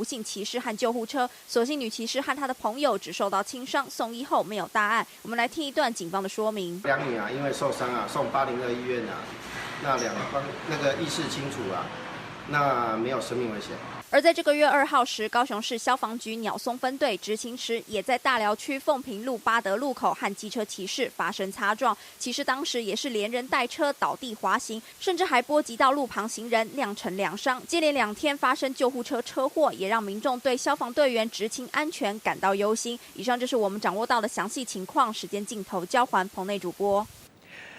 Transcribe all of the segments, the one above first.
姓骑士和救护车，所幸女骑士和她的朋友只受到轻伤，送医后没有大碍。我们来听一段警方的说明。两女啊，因为受伤啊，送802医院啊，那两方那个意识清楚啊，那没有生命危险。而在这个月2号时，高雄市消防局鸟松分队执勤时，也在大寮区凤屏路八德路口和机车骑士发生擦撞，骑士当时也是连人带车倒地滑行，甚至还波及到路旁行人，酿成两伤。接连2天发生救护车车祸，也让民众对消防队员执勤安全感到忧心。以上就是我们掌握到的详细情况，时间镜头交还棚内主播。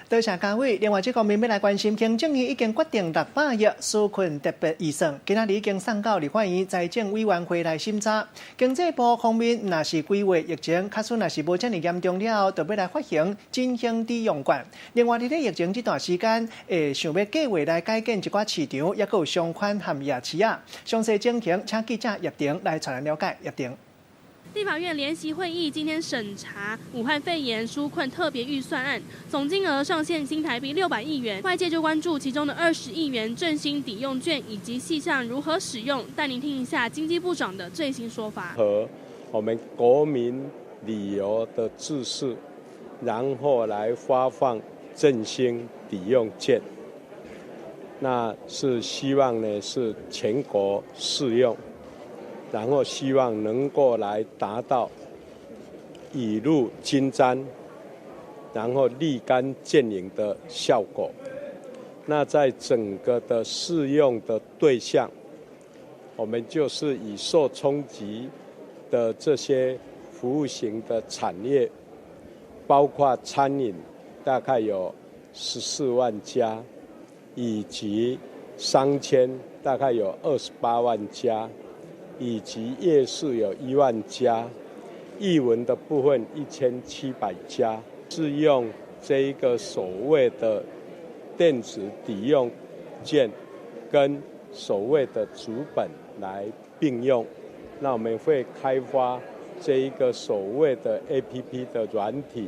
多谢嘉伟。另外，這方面欲來關心，行政院已經決定600億紓困特別預算，今仔日已經送到立法院財政委員會來審查。經濟部方面，若是規劃疫情，假使若是無遮爾嚴重了後，就欲來發行振興抵用券。另外，佇咧疫情這段時間，會想欲計劃來改建一寡市場，抑閣有商圈和夜市仔。詳細情形，請記者葉婷來帶咱了解。葉婷。立法院聯席會議今天審查武漢肺炎紓困特別預算案，總金額上限新台幣600億元。外界就關注其中的20億元振興抵用券以及細項如何使用。帶您聽一下經濟部長的最新說法。和我們國民旅遊的制式，然後來發放振興抵用券，那是希望呢是全國適用。然後希望能夠來達到雨露均沾，然後立竿見影的效果。那在整個的適用的對象，我們就是以受衝擊的這些服務型的產業，包括餐飲，大概有14萬家，以及商圈大概有28萬家。以及夜市有1萬家，藝文的部分1700家，是用這一個所謂的電子抵用券跟所謂的紙本來並用。那我們會開發這一個所謂的 APP 的軟體，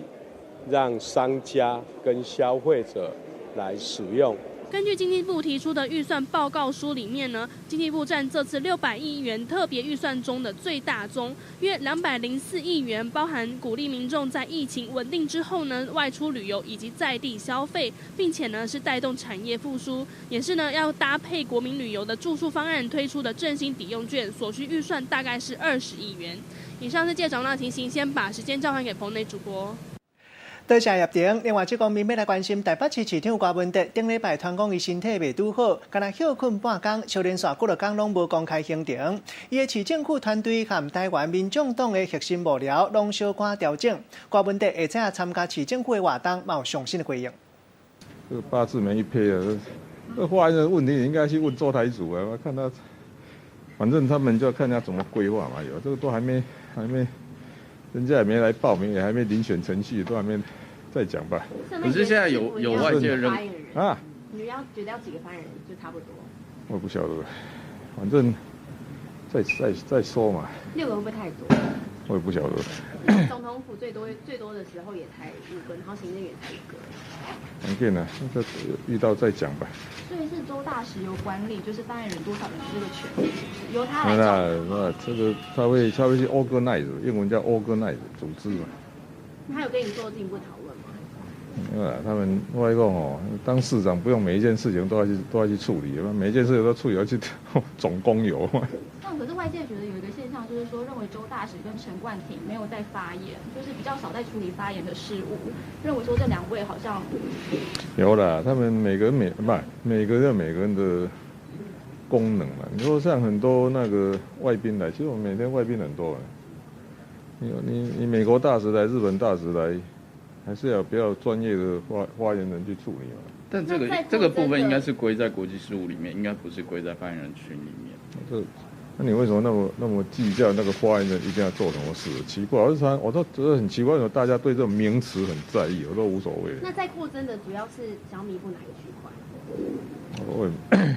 讓商家跟消費者來使用。根據經濟部提出的預算報告書裡面呢，經濟部佔這次600億元特別預算中的最大宗，約204億元，包含鼓勵民眾在疫情穩定之後呢外出旅遊以及在地消費，並且呢是帶動產業復甦，也是呢要搭配國民旅遊的住宿方案推出的振興抵用券，所需預算大概是20億元。以上是記者張情形，先把時間交還給棚內主播。多謝葉婷。另外，這方面欲來關心台北市市長柯文哲，頂禮拜傳講伊身體袂拄好，干焦歇睏半工，小連續幾落工攏無公開行程。伊的市政府團隊和台灣民眾黨的核心幕僚攏小可調整。柯文哲下早參加市政府的活動，嘛有上新的回應。這個八字沒一撇啊！這發言的問題，你應該去問周台主啊，看他，反正他們就要看他怎麼規劃嘛。有這個都還沒，還沒，人家也沒來報名，也還沒遴選程序，都還沒。再講吧。可是現在有外界認啊？你要覺得要幾個發言人就差不多？我不曉得，反正再說嘛。六個會不會太多？我也不曉得。總統府最多最多的時候也才五個，然後行政院才一個。反正呢，那個遇到再講吧。所以是周大使有管理，就是發言人多少人的這個權利，是不是由他來？那這個他會去 organize，英文叫 organize 組織嘛。他有跟你做進一步討論嗎？因為他們我講哦，當市長不用每一件事情都要去處理，每一件事情都處理要去總公油。那可是外界覺得有一個現象，就是說認為周大使跟陳冠廷沒有在發言，就是比較少在處理發言的事務，認為說這兩位好像有啦，他們每個人每不每個人有每個人的功能嘛。你說像很多那個外賓來，其實我們每天外賓很多。你美國大使來，日本大使來，還是要比較專業的發言人去處理嘛。但這個部分應該是歸在國際事務裡面，應該不是歸在發言人群裡面。這，那你為什麼那麼計較那個發言人一定要做什麼事？奇怪，我是我都覺得很奇怪，為什麼大家對這種名詞很在意？我都無所謂。那再擴增的主要是想彌補哪個區塊？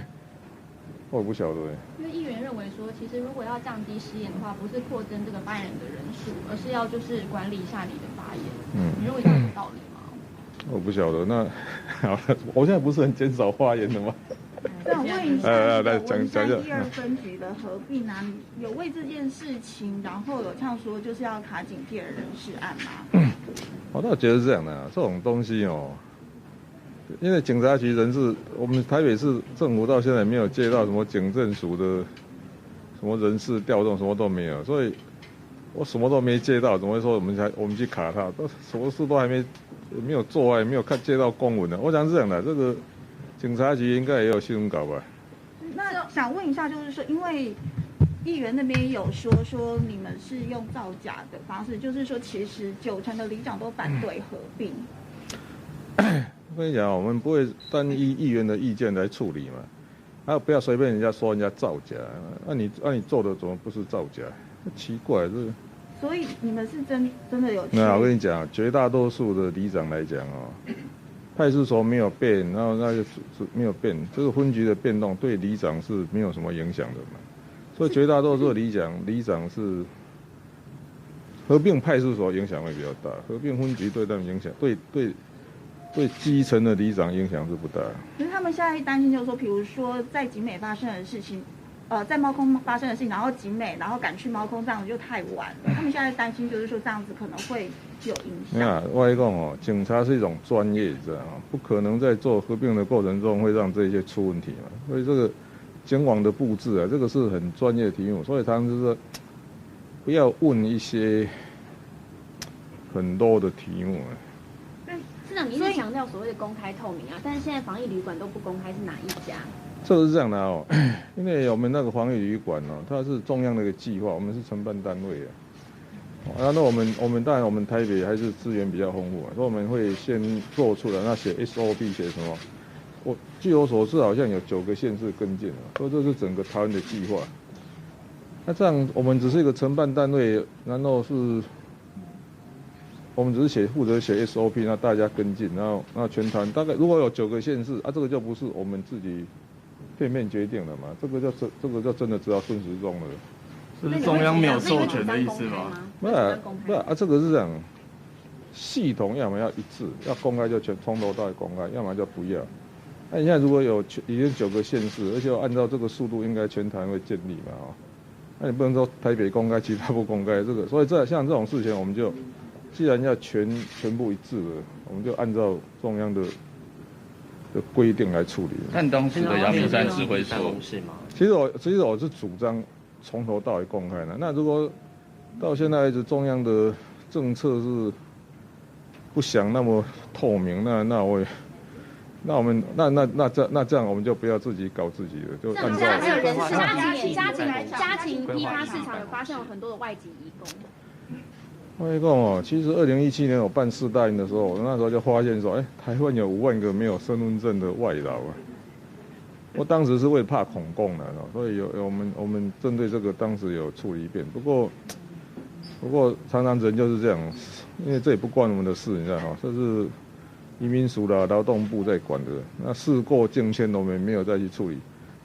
我也不曉得。因為議員認為說，其實如果要降低失言的話，不是擴增這個發言人的人數，而是要就是管理一下你的發言。你認為這樣有道理嗎？我不曉得。那好了，我現在不是很減少發言的嗎？那我问一下，来讲讲一下第二分局的合并啊，有为这件事情，然后有唱说就是要卡警戒的人事案吗？我倒觉得是这样的啊，这种东西哦，因为警察局人事，我们台北市政府到现在没有接到什么警政署的什么人事调动，什么都没有，所以我什么都没接到，怎么会说我们去卡他？都什么事都还没有做啊，也没有看接到公文呢。我想是这样的，这个警察局应该也有新闻稿吧？那想问一下，就是说，因为议员那边有说你们是用造假的方式，就是说其实9成的里长都反对合并。我跟你讲，我们不会单一议员的意见来处理嘛，还有不要随便人家说人家造假，那你做的怎么不是造假？奇怪，这。所以你们是真的有？那我跟你讲，绝大多数的里长来讲哦，派出所没有变，然后那个是没有变，这个分局的变动对里长是没有什么影响的嘛。所以绝大多数的里长是合并派出所影响会比较大，合并分局对他们影响，对基层的里长影响是不大。可是他们现在担心就是说，比如说在景美发生的事情，在猫空发生的事情，然后景美，然后赶去猫空，这样子就太晚了。他们现在担心就是说这样子可能会有影响。那我跟你讲哦，警察是一种专业，知道吗？不可能在做合并的过程中会让这些出问题嘛。所以这个警网的布置啊，这个是很专业的题目，所以他们就是说不要问一些很多的题目啊。市长，你一直强调所谓的公开透明啊，但是现在防疫旅馆都不公开，是哪一家？这个是这样的哦，因为我们那个防疫旅馆哦，它是中央的一个计划，我们是承办单位啊。啊，那我们当然我们台北还是资源比较丰富啊，所以我们会先做出来，那写 SOP 写什么？我据我所知，好像有9个县市跟进了，所以这是整个台湾的计划。那这样我们只是一个承办单位，然后是，我们只是负责写 SOP，那大家跟进，然后那全台大概如果有九个县市啊，这个就不是我们自己片面决定了嘛，这个就真的知道顺时钟了。是中央没有授权的意思吗？不是不是啊，这个是这样，系统要么要一致，要公开就全从头到尾公开，要么就不要。那你现在如果有已经九个县市，而且按照这个速度，应该全台会建立嘛？哦，那你不能说台北公开，其他不公开，这个，所以这像这种事情，我们就既然要全部一致的，我们就按照中央的规定来处理。但当时的阳明山指挥所其实我是主张从头到尾公开的。那如果到现在为止中央的政策是不想那么透明，那那我也。那我们那那那这那这样我们就不要自己搞自己了，就按照。还有人事家禽批发市场有发现有很多的外籍移工。我跟你讲哦，其实2017年我办世大运的时候，我那时候就发现说，哎，台湾有5万个没有身份证的外劳啊。我当时是为怕恐共的，所以有我们针对这个当时有处理一遍。不过常常人就是这样，因为这也不关我们的事，你知道哈，这是移民署的劳动部在管的。那事过境迁，我们没有再去处理。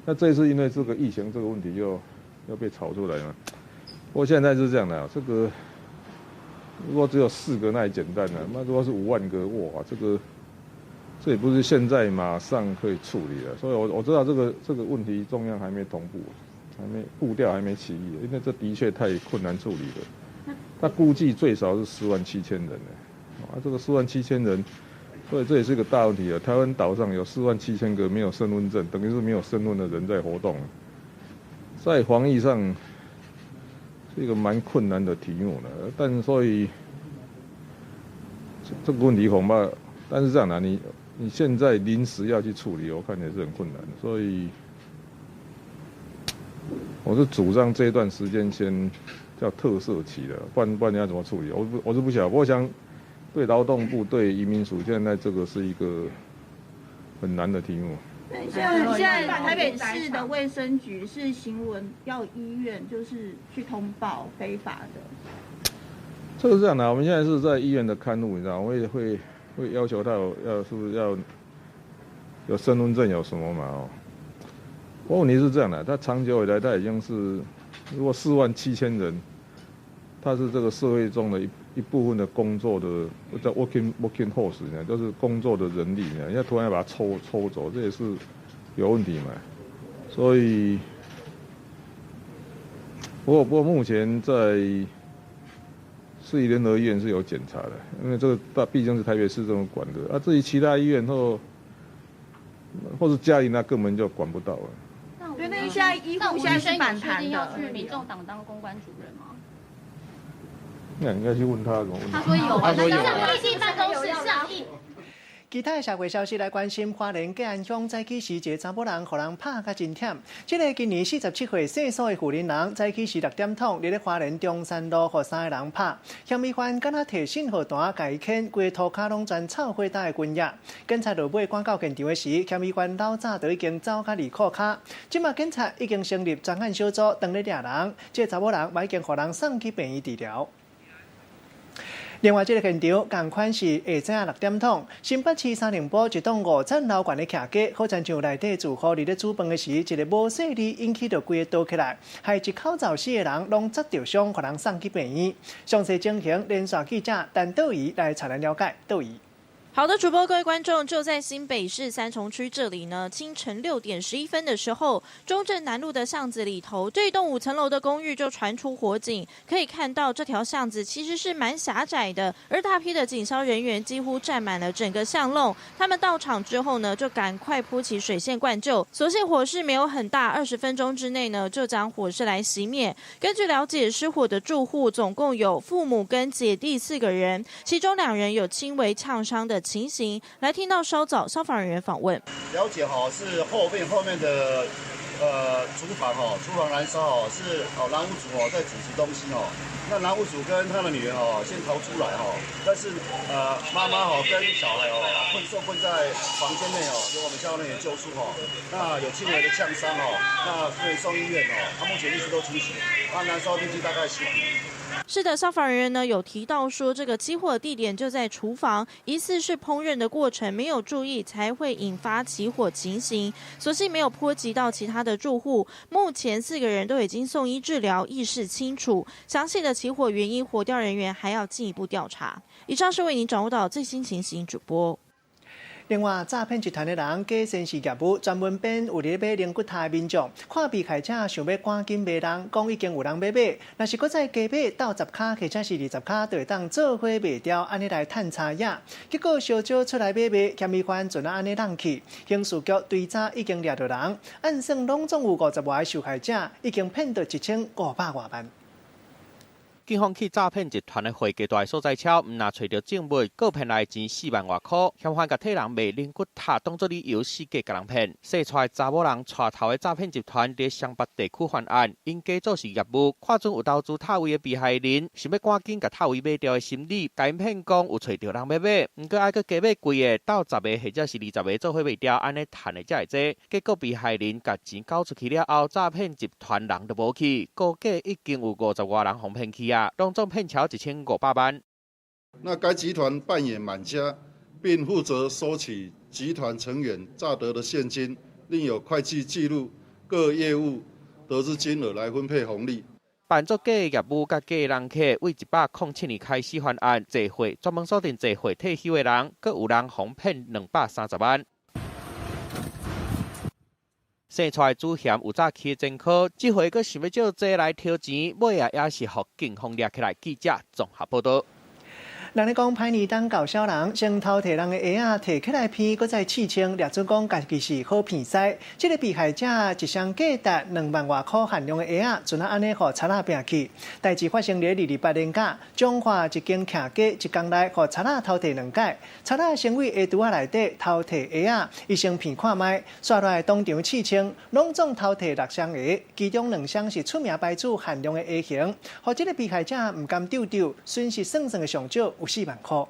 那这次因为这个疫情这个问题又被炒出来嘛。不过现在是这样的，这个如果只有四个那也简单了，那如果是5万个，哇，这也不是现在马上可以处理的。所以我知道这个问题中央还没同步，还没步调还没起意，因为这的确太困难处理了。他估计最少是四万七千人呢，啊，这个四万七千人，所以这也是一个大问题啊。台湾岛上有四万七千个没有身份证，等于是没有身份的人在活动，在防疫上是一个蛮困难的题目的。但所以这个问题恐怕，但是这样的，你现在临时要去处理，我看也是很困难。所以我是主张这段时间先叫特赦期的，不然你要怎么处理？我是不晓得。我想对劳动部、对移民署，现在这个是一个很难的题目。现在台北市的卫生局是行文要医院，就是去通报非法的。这个是这样的，我们现在是在医院的看护，你知道，我也会要求他有要是不是要有身份证有什么嘛？哦，问题是这样的，他长久以来他已经是，如果四万七千人，他是这个社会中的一部分的工作的叫 working force，呢，就是工作的人力呢，你要突然要把它抽走，这也是有問題嘛，所以不過目前在市立聯合醫院是有檢查的，因為這個大畢竟是台北市政府管的，啊，至於其他醫院或是家裡，那根本就管不到了。對，那現在醫護現在是反彈的。要去民眾黨當公關主任嗎？那應該去問他怎麼問。他說有，他說有。立進辦公室上映。其他的社會消息來關心，花蓮嘉安鄉早起時一个查某人予人拍甲真忝。這个今年47歲姓蘇的婦人人，早起時6點通，佇咧花蓮中山路予三個人拍，嫌疑犯敢若提信號彈共伊牽，規个塗跤攏全臭火焦的軍藥。警察落尾趕到現場的時，嫌疑犯老早就已經走甲二褲跤。這馬警察已經成立專案小組，當咧掠人。這个查某人嘛已經予人送去病院治療。另外，這个現場仝款是下早6點通，新北市三重埔一棟5層樓懸的徛家，好親像內底住戶佇咧煮飯的時，一个無細膩引起著規个倒起來，害一口罩死个人攏砸著傷，予人送去病院。詳細情形，連線記者陳道儀來帶咱了解。道儀。好的，主播各位觀眾，就在新北市三重區這裡呢。清晨6點11分的時候，中正南路的巷子裡頭，這棟5層樓的公寓就傳出火警。可以看到這條巷子其實是蠻狹窄的，而大批的警消人員幾乎佔滿了整個巷弄。他們到場之後呢，就趕快鋪起水線灌救，所幸火勢沒有很大，20分鐘之內呢就將火勢來熄滅。根據了解，失火的住戶總共有父母跟姐弟4個人，其中2人有輕微嗆傷的情形。來聽到稍早消防人員訪問。了解哈，是後面的廚房哦，廚房燃燒哦，是哦男屋主哦在煮食東西哦，那男屋主跟他的女兒哦先逃出來哦，但是媽媽哦跟小孩哦受困在房間內哦，由我們消防人員救出哦，那有輕微的嗆傷哦，那被送醫院哦，他目前意識都清醒，他燃燒面積大概10坪。是的，消防人員呢有提到說，這個起火地點就在廚房，疑似是烹飪的過程沒有注意，才會引發起火情形，所幸沒有波及到其他的住戶。目前4個人都已經送醫治療，意識清楚。詳細的起火原因，火調人員還要進一步調查。以上是為您掌握到最新情形，主播。另外，詐騙集團的人假先是業務，專門編有佇咧買龍骨塔的民眾，看被害者想欲趕緊賣人，講已經有人欲買，若是閣再加買鬥10跤或者是20跤，就會當做伙賣掉，按呢來趁差額。結果燒招出來買賣，嫌疑犯就按呢攏去。刑事局追查已經掠著人，按算攏總有50外个受害者，已經騙著1500外萬。警方去詐騙集團的會計大所在敲，毋若揣著證物，閣騙來錢4萬外箍。嫌犯共替人賣龍骨塔當做理由，四界共人騙。說出來查某人帶頭的詐騙集團佇雙北地區犯案，𪜶假做是業務，看準有投資塔位的被害人，想欲趕緊共塔位賣掉的心理，共𪜶騙講有揣著人欲買，毋過愛閣加買幾个，鬥10个或者是20个做伙賣掉，按呢趁的才會濟。結果被害人共錢交出去了後，詐騙集團人就無去，估計已經有50外人予騙去啊，攏總騙超1500萬。那該集團扮演買家，並負責收取集團成員詐得的現金，另有會計記錄各業務得之金額來分配紅利。扮作假業務佮假人客，為107年開始犯案，坐貨專門鎖定坐貨退休的人，閣有人予騙230萬。生出來主嫌有早起前科，這回閣想欲借這來偷錢，尾仔也是予警方掠起來。記者綜合報道。人咧講歹年冬猴痟人，先偷提人的鞋仔，提起來騙，閣再試穿，掠準講家己是好騙師。這个被害者一雙價值2萬外箍限量的鞋仔，就按呢予賊仔拚去。代誌發生佇228年假，彰化一間徛家一工內予賊仔偷提兩擺，賊仔先佇鞋櫥仔內底偷提鞋仔，伊先騙看覓，煞來當場試穿，攏總偷提六雙鞋，其中兩雙是出名牌子限量的鞋型，予這个被害者毋甘丟丟，損失算算的上少有4萬箍。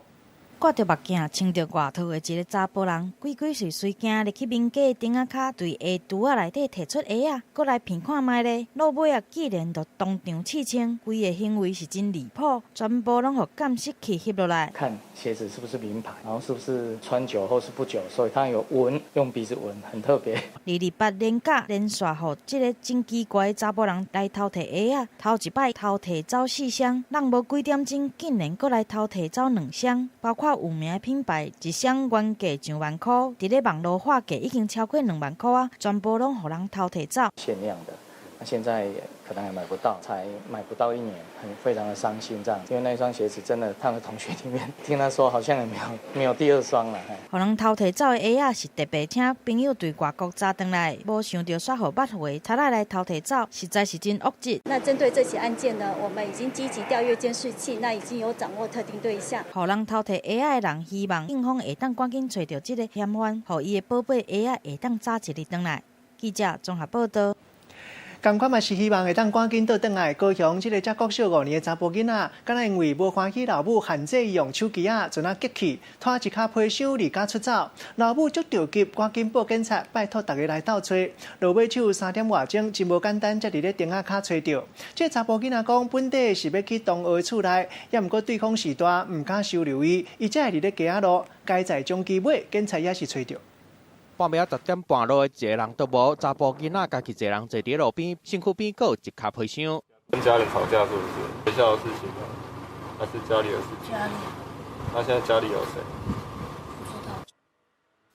掛著目鏡、穿著外套的一个查埔人，鬼鬼祟祟行入去民家的頂仔跤，對鞋櫥仔內底提出鞋仔，閣來騙看覓咧。落尾啊，竟然就當場試穿，規个行為是真離譜，全部攏予監視器翕落來。看鞋子是不是名牌，然後是不是穿久或是不久，所以他有聞，用鼻子聞，很特別。228連假連續予這个真奇怪的查埔人來偷提鞋仔，頭一擺偷提走四雙，人無幾點鐘，竟然閣來偷提走兩雙，包括款有名的品牌，一雙原價上萬箍，佇咧網路劃價已經超過2萬箍啊！全部攏予人偷提走。限量的，那現在可能還買不到，才買不到一年，很非常的傷心這樣。因為那雙鞋子真的，他的同學裡面聽他說，好像也沒有第二雙了。予人偷提走的鞋仔是特別請朋友對外國紮轉來，無想著煞予捌貨，才來偷提走，實在是真惡質。那針對這起案件呢，我們已經積極調閱監視器，那已經有掌握特定對象。予人偷提鞋仔的人，希望警方會當趕緊揣著這个嫌犯，予伊的寶貝鞋仔會當早一日轉來。記者綜合報道。仝款嘛是希望會當趕緊倒轉來。高雄這个才國小5年的查埔囡仔，敢若因為無歡喜老母限制伊用手機仔，就那激氣，拖一跤皮箱離家出走。老母足著急，趕緊報警察，拜託大家來鬥揣。落尾手3點外鐘，真無簡單，才佇咧亭仔跤揣著。這个查埔囡仔講，本底是欲去同學的厝內，也毋過對方序大，毋敢收留伊，伊才會佇咧街仔路，佳哉終其尾，警察也是揣著。半暝10點半路一个人都無，查埔囡仔家己一个人坐佇路邊，身軀邊閣有一跤皮箱。跟家人吵架是不是？學校的事情嗎？還是家裡的事情？家裡。那現在家裡有誰？不知道。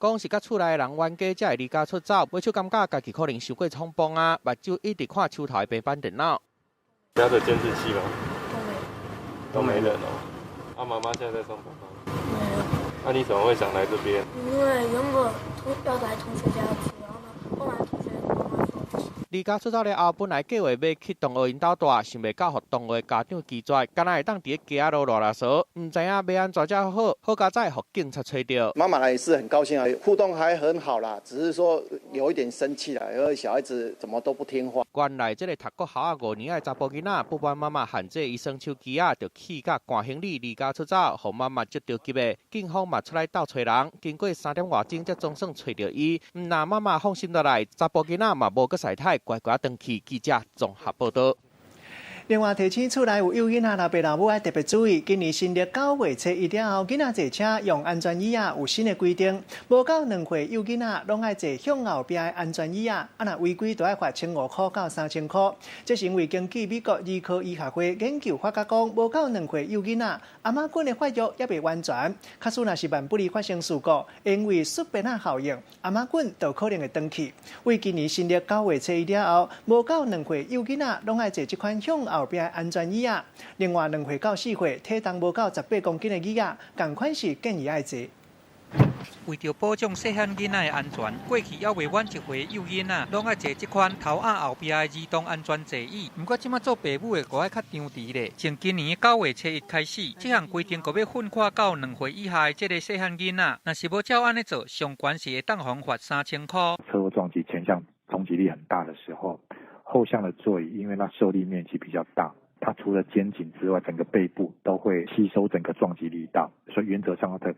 講是佮厝內的人冤家，才會離家出走。尾手感覺家己可能傷過衝動啊，目睭一直看手頭的平板電腦。家的監視器嗎？都沒。都沒人哦。啊，媽媽現在在上班嗎？沒有。那你怎麼會想來這邊？因為原本要來同學家住，然後呢，後來同學媽媽說不行。離家出走了後，本來計劃欲去同學𪜶兜蹛，想袂到予同學家長拒絕，敢若會當佇咧街仔路賴賴趖，毋知影欲按怎才好，好佳哉予警察揣著。媽媽來是很高興啊，互動還很好啦，只是說有一點生氣啦，因為小孩子怎麼都不聽話。原來這个讀國校5年的查埔囡仔，不滿媽媽限制伊耍手機仔，就氣甲趕行李離家出走，予媽媽足著急的。警方嘛出來鬥揣人，經過3點外鐘才總算揣著伊。毋但媽媽放心落來，查埔囡仔嘛無閣使太，乖乖轉去。記者綜合報道。另外提醒厝內有幼囡仔，老爸老母愛特別注意。今年新曆9月初1了後，囡仔坐車用安全椅仔有新的規定，無夠2歲幼囡仔攏愛坐向後壁的安全椅仔，啊若違規就愛罰1500到3000箍。這是因為根據美國兒科醫學會研究發覺講，無夠2歲幼囡仔，頷頸的發育猶未完全，假使若是萬不利發生事故，因為宿便仔效應，頷頸就可能會斷去。為今年新曆9月初1了後，無夠2歲幼囡仔攏愛坐這款向後壁安全椅仔，另外2歲到4歲體重無夠18公斤的椅仔，仝款是建議愛坐。為著保障細漢囡仔的安全，過去猶未滿1歲幼囡仔，攏愛坐這款頭仔後壁的兒童安全座椅。毋過這馬做爸母的，閣愛較張弛咧。從今年9月初1開始，這項規定閣欲訓寬到2歲以下的這个細漢囡仔，若是無照按呢做，上懸是會當予罰3000箍。車禍撞擊前向衝擊力很大的時候，後向的座椅因為它受力面積比較大，它除了肩頸之外，整個背部都會吸收整個撞擊力道，所以原則上它的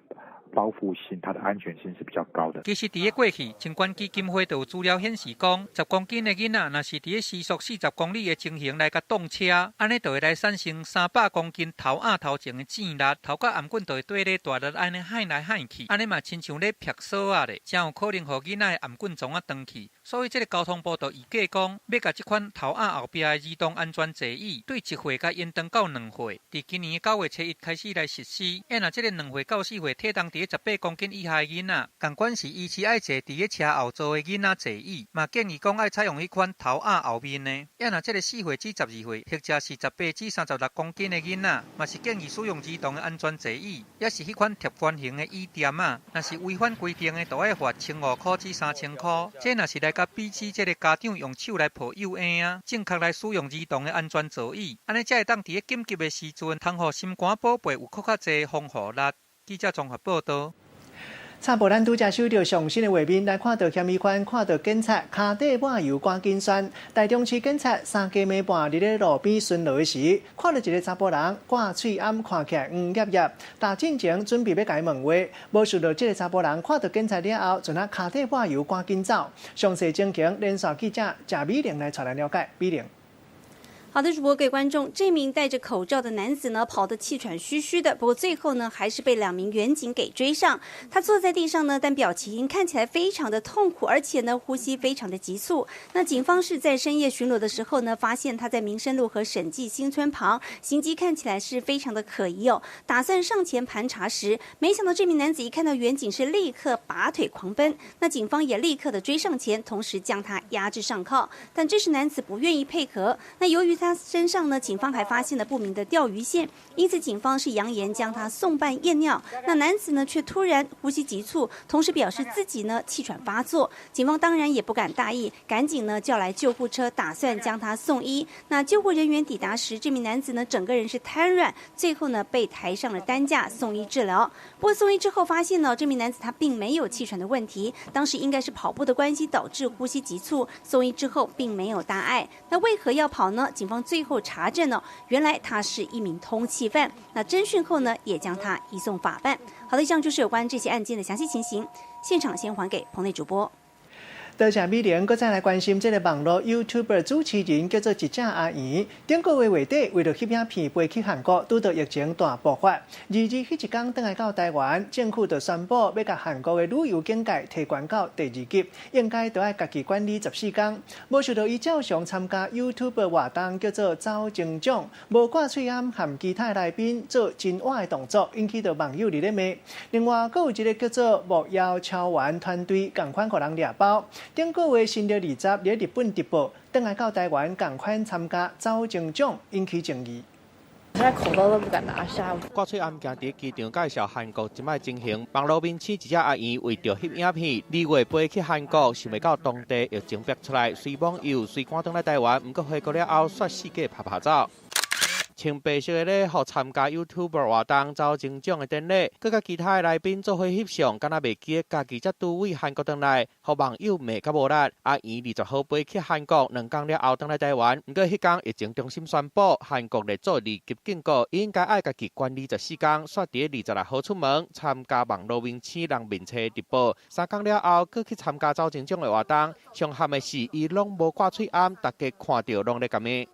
包覆性、它的安全性是比較高的。其實佇咧過去，疾管基金會就有資料顯示講，10公斤的囡仔，若是佇咧時速40公里的情形來共擋車，按呢就會來產生300公斤頭壓頭前的箭力，頭佮頷頸就會綴咧大力按呢幌來幌去，按呢嘛親像咧劈索仔咧，誠有可能予囡仔的頷頸創仔斷去。所以這个交通部就預計講，欲共這款頭壓後壁的兒童安全座椅，對1歲共延長到2歲，佇今年9月初1開始來實施。啊若這个2歲到4歲體重佇咧18公斤以下的囡仔，仝款是依次愛坐佇咧車後座的囡仔座椅，嘛建議講愛採用彼款頭壓後面的。啊若這个4歲至12歲，或者是18至36公斤的囡仔，嘛是建議使用兒童的安全座椅，抑是彼款貼環形的椅墊仔。若是違反規定的，就愛罰1500箍至3000箍。這若是來共比起這个家長用手來抱幼嬰仔，正確來使用兒童的安全座椅，按呢才會當佇咧緊急的時陣，通予心肝寶貝有閣較濟防護力。記者綜合報道。插播咱拄才收著上新的畫面，來看到嫌疑犯，看到警察，跤底抹油，趕緊旋。台中市警察三更暝半佇咧路邊巡邏的時，看到一个查埔人掛喙罨，看起來黃澀澀，但進前準備欲共伊問話，無想到這个查埔人看到警察了後，就那跤底抹油，趕緊走。詳細情形，連線記者謝美玲來帶來了解。美玲。好的，主播，各位觀眾，這名戴着口罩的男子呢，跑得氣喘吁吁的，不過最後呢，還是被兩名員警給追上。他坐在地上呢，但表情看起來非常的痛苦，而且呢，呼吸非常的急促。那警方是在深夜巡邏的時候呢，發現他在民生路和審計新村旁，行跡看起來是非常的可疑哦。打算上前盤查時，沒想到這名男子一看到員警是立刻拔腿狂奔。那警方也立刻的追上前，同時將他押至上銬。但這時男子不願意配合。那由於他身上呢，警方還發現了不明的釣魚線，因此警方是揚言將他送辦驗尿。那男子呢，卻突然呼吸急促，同時表示自己呢氣喘發作。警方當然也不敢大意，趕緊呢叫來救護車，打算將他送醫。那救護人員抵達時，這名男子呢整個人是癱軟，最後呢被抬上了擔架送醫治療。不過送醫之後發現呢，這名男子他並沒有氣喘的問題，當時應該是跑步的關係導致呼吸急促。送醫之後並沒有大礙。那為何要跑呢？警方最後查證呢，原來他是一名通緝犯。那偵訊後呢，也將他移送法辦。好的，以上就是有關這起案件的詳細情形。現場先還給棚內主播。多謝美玲，閣再來關心這个網路 YouTuber 主持人叫做一隻阿圓。頂個月月底，為著翕影片飛去韓國，拄著疫情大爆發。二二彼一工轉來到台灣，政府就宣布欲共韓國的旅遊警戒提懸到第二級，應該著愛家己管理14工。無想著伊照常參加 YouTuber 活動，叫做走鐘獎，無掛喙罨，和其他來賓做真倚的動作，引起著網友佇咧罵。另外，閣有一个叫做木曜超玩團隊，仝款予人掠包。頂個月新曆20佇日本直播，轉來到台灣仝款參加走鐘獎，引起爭議。現在口罩都不敢拿下。掛喙罨行佇機場介紹韓國這擺情形，網路明星一隻阿圓為著翕影片，2月飛去韓國，想袂到當地疫情爆出來，隨網友隨趕轉來台灣，毋過回國了後，煞四界趴趴走。穿白色的禮服參加 YouTuber 活動走鐘獎的典禮，閣佮其他的來賓做伙翕相，敢若袂記得家己才拄對韓國轉來，予網友罵甲無力。阿圓20號飛去韓國，2工了後轉來台灣，毋過彼工疫情中心宣布韓國列做2級警告，應該愛家己管理14工，煞佇26號出門參加網路明星人面冊直播，3工了後，閣去參加走鐘獎的活動。上諳的是，伊攏無掛喙罨，大家看著攏咧共罵。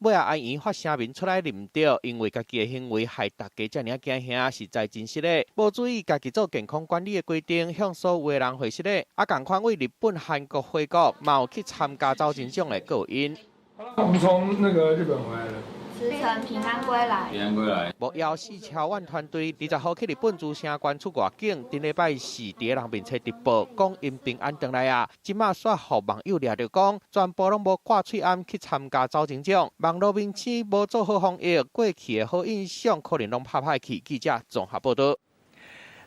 尾仔阿圓發聲明出來認毋著，因為家己的行為害大家遮爾仔驚嚇，實在真失禮。無注意家己做健康管理的規定，向所有的人回失禮。啊，仝款對日本、韓國回國，嘛有去參加走鐘獎的閣有𪜶。我們從那個日本回來了。慈誠平安歸來。平安歸來。木曜四超玩團隊20號去日本諸城縣出外景，頂禮拜四佇人面冊直播，講𪜶平安轉來啊。這馬煞予網友掠著講，全部攏無掛喙罨去參加走鐘獎，網路明星無做好防疫，過去的好印象可能攏拍歹去。記者綜合報導。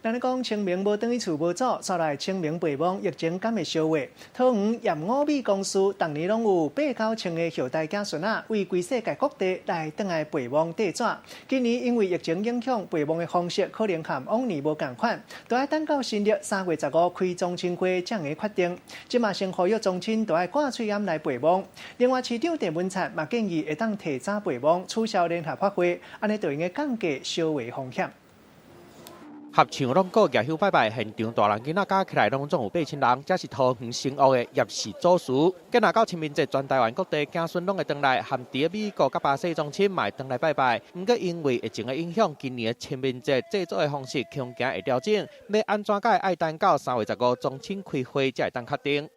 咱咧講清明無轉去厝無祖，煞來清明陪墓，疫情敢會燒話？桃園鹽五米公司逐年攏有八九千个後代子孫仔，為規世界各地來轉來陪墓硩紙。今年因為疫情影響，陪墓的方式可能和往年無仝款，都愛等到新曆3月15開宗親會才會決定。這馬先呼籲宗親都愛掛喙罨來陪墓。另外，市長鄭文燦嘛建議會當提早陪墓，取消聯合法會，按呢就會用降低燒話風險。合唱攏閣舉香拜拜，現場大人囡仔加起來攏總有8000人，這是桃園新屋的葉氏祖祠。今仔到清明節，全台灣各地子孫攏會轉來，含佇美國佮巴西宗親嘛會轉來拜拜。毋過因為疫情的影響，今年的清明節祭祖的方式恐驚會調整，欲按怎改愛等到3月15宗親開會才會當確定。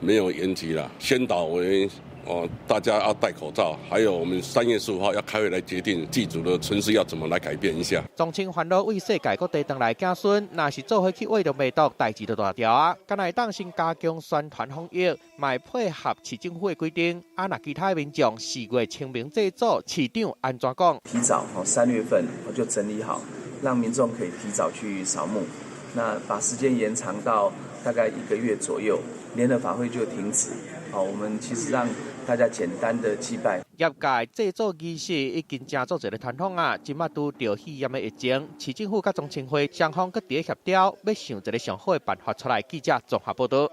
沒有延期啦，宣導為哦，大家要戴口罩，還有我們3月15號要開會來決定祭祖的程式要怎麼來改變一下。宗親煩惱對世界各地轉來子孫，若是做伙去秽著病毒，代誌就大條啊！敢若會當先加強宣傳防疫，嘛會配合市政府的規定。啊，若其他民眾4月清明祭祖，市長按怎講？提早哦，3月份我就整理好，讓民眾可以提早去掃墓。那把時間延長到大概1個月左右，聯合法會就停止。好，我們其實讓大家簡單的祭拜。業界祭祖儀式已經成做一个傳統啊！這馬拄著肺炎的疫情，市政府佮宗親會雙方閣佇咧協調，欲想一个上好的辦法出來。記者綜合報導。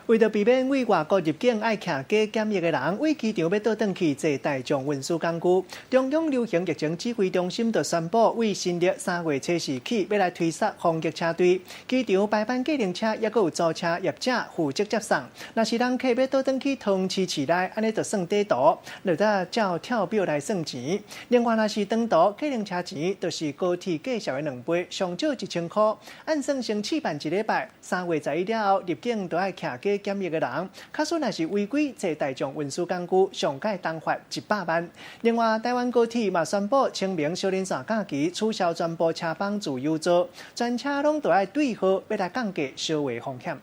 為著避免對外國入境愛徛加檢疫的人，對機場欲倒轉去坐大眾運輸工具，中央流行疫情指揮中心就宣布，對新曆三月初四起，欲來推捒防疫車隊，機場排班計程車，抑閣有租車業者負責接送。若是人客欲倒轉去桃園市市內，按呢就算短途，就得照跳表來算錢。另外，若是長途計程車錢，就是高鐵價數的兩倍，上少1000箍。按算先試辦一禮拜，3月11了後入境都愛徛加檢疫的人，假使若是違規坐大眾運輸工具，上蓋當罰100萬。另外，台灣高鐵嘛宣布清明小連線假期取消全部車班自由座，全車攏都愛對號，欲來降低燒話風險。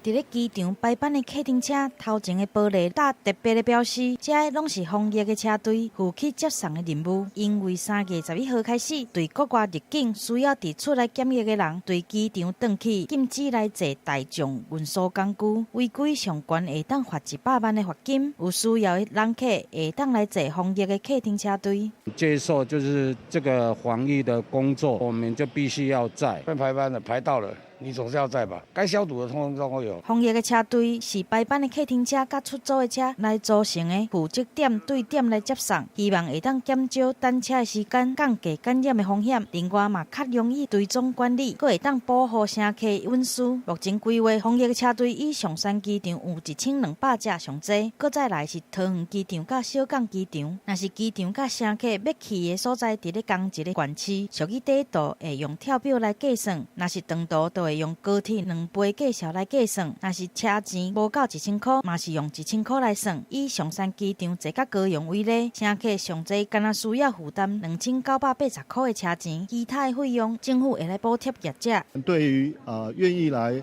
佇咧機場排班的客運車頭前的玻璃打特別的標示，這攏是防疫的車隊負起接送的任務。因為3月11號開始，對國外入境需要佇厝內檢疫的人，對機場轉去禁止來坐大眾運輸工具，違規上懸會當罰100萬的罰金。有需要的人客會當來坐防疫的客運車隊。接受就是這個防疫的工作，我們就必須要在。排班的排到了。你總是要載吧？該消毒的通通都會有。防疫的車隊是排班的客運車佮出租的車來組成的，負責點對點來接送，希望會當減少等車的時間，降低感染的風險。另外嘛，較容易追蹤管理，閣會當保護乘客隱私。目前規劃防疫的車隊以松山機場有1200隻上濟，閣再來是桃園機場佮小港機場。若是機場佮乘客欲去的所在佇咧仝一个縣市，屬於短途會用跳表來計算；若是長途，就會用高鐵兩倍價數來計算。若是車錢無夠1000箍，嘛是用1000箍來算。以松山機場坐到高雄為例，乘客上濟敢若需要負擔2980箍的車錢，其他的費用政府會來補貼業者。對於願意來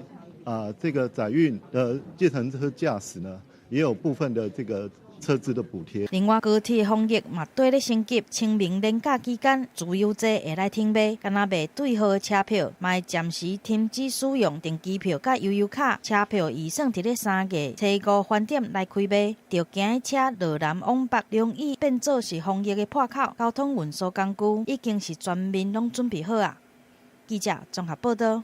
這個載運的計程車駕駛呢，也有部分的這個車資的補貼。另外，高鐵防疫嘛綴咧升級，清明連假期間自由座會來停賣，敢若賣對號的車票，嘛會暫時停止使用定期票佮悠遊卡。車票預算佇咧3月初五返點來開賣，著驚車落南往北容易變做是防疫的破口。交通運輸工具已經是全面攏準備好啊！記者綜合報道。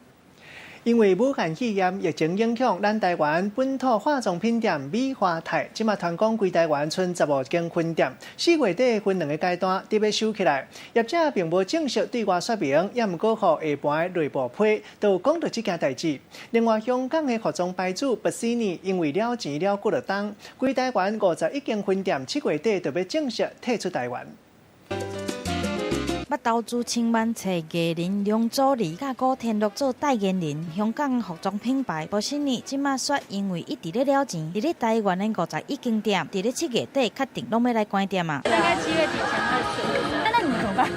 因為武漢肺炎疫情影響，咱台灣本土化妝品店美華泰，這馬傳講規台灣賰15間分店，4月底分兩個階段得欲收起來。業者並無正式對外說明，也毋過予下盤的內部批，都有講著這件代誌。另外，香港的服裝牌子 Bossini 因為了錢了幾落冬，規台灣51間分店7月底就欲正式退出台灣。捌投資千萬揣藝人容祖兒佮古天樂做代言人，香港服裝品牌 Bossini 這馬說因為一直咧了錢，佇咧台灣的51間店，佇咧7月底確定攏欲來關店啊。大概7月底前會撤，那你們怎麼辦？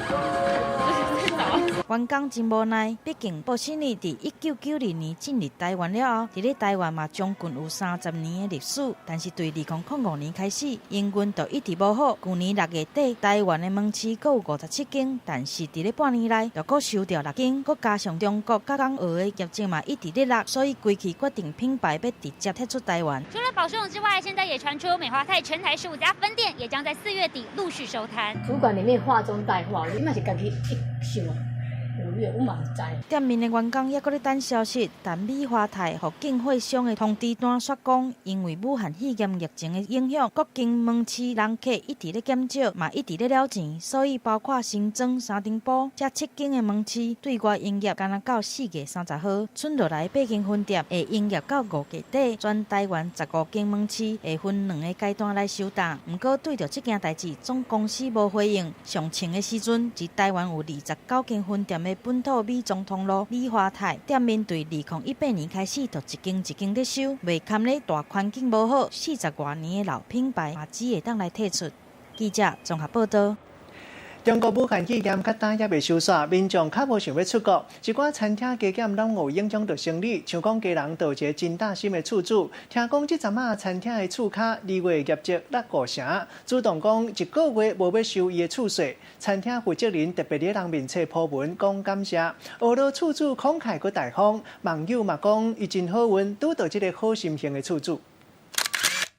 員工真無奈，畢竟 Bossini 佇1992年進入台灣了後，佇咧台灣嘛將近有30年的歷史。但是對2005年開始，營運就一直無好。舊年6月底，台灣的門市閣有57間，但是佇咧半年內就閣收掉6間，閣加上中國佮港澳的業績嘛一直咧落，所以規氣決定品牌欲直接撤出台灣。除了寶獅龍之外，現在也傳出美華泰全台15家分店也將在4月底陸續收攤。主管裡面話中帶話，你嘛是家己一想。我嘛毋知。店面的員工猶閣咧等消息，但美華泰予進貨商的通知單煞講，因為武漢肺炎疫情的影響，各間門市人客一直咧減少，嘛一直咧了錢，所以包括新莊、三重埔這7間的門市對外營業，干焦到4月30號，賰落來8間分店會營業到5月底，全台灣15間門市會分兩個階段來收檔。毋過對著這件代誌，總公司無回應。上旬的時陣，佇台灣有29間分店的本土美妝通路美華泰店面，對2018年開始就一間一間咧收，袂堪咧大環境無好，40外年的老品牌嘛只會當來退出。記者綜合報道。中國武漢肺炎較今猶未收煞，民眾較無想欲出國，一寡餐廳加減攏有影響著生意。像講基隆就有一个真大心的厝主，聽講這陣仔餐廳的厝跤2月業績落5成，主動講一個月無欲收伊的厝稅。餐廳負責人特別佇人面冊 po 文講感謝，呵咾厝主慷慨閣大方，網友嘛講伊真好運，拄著這个好心性的厝主。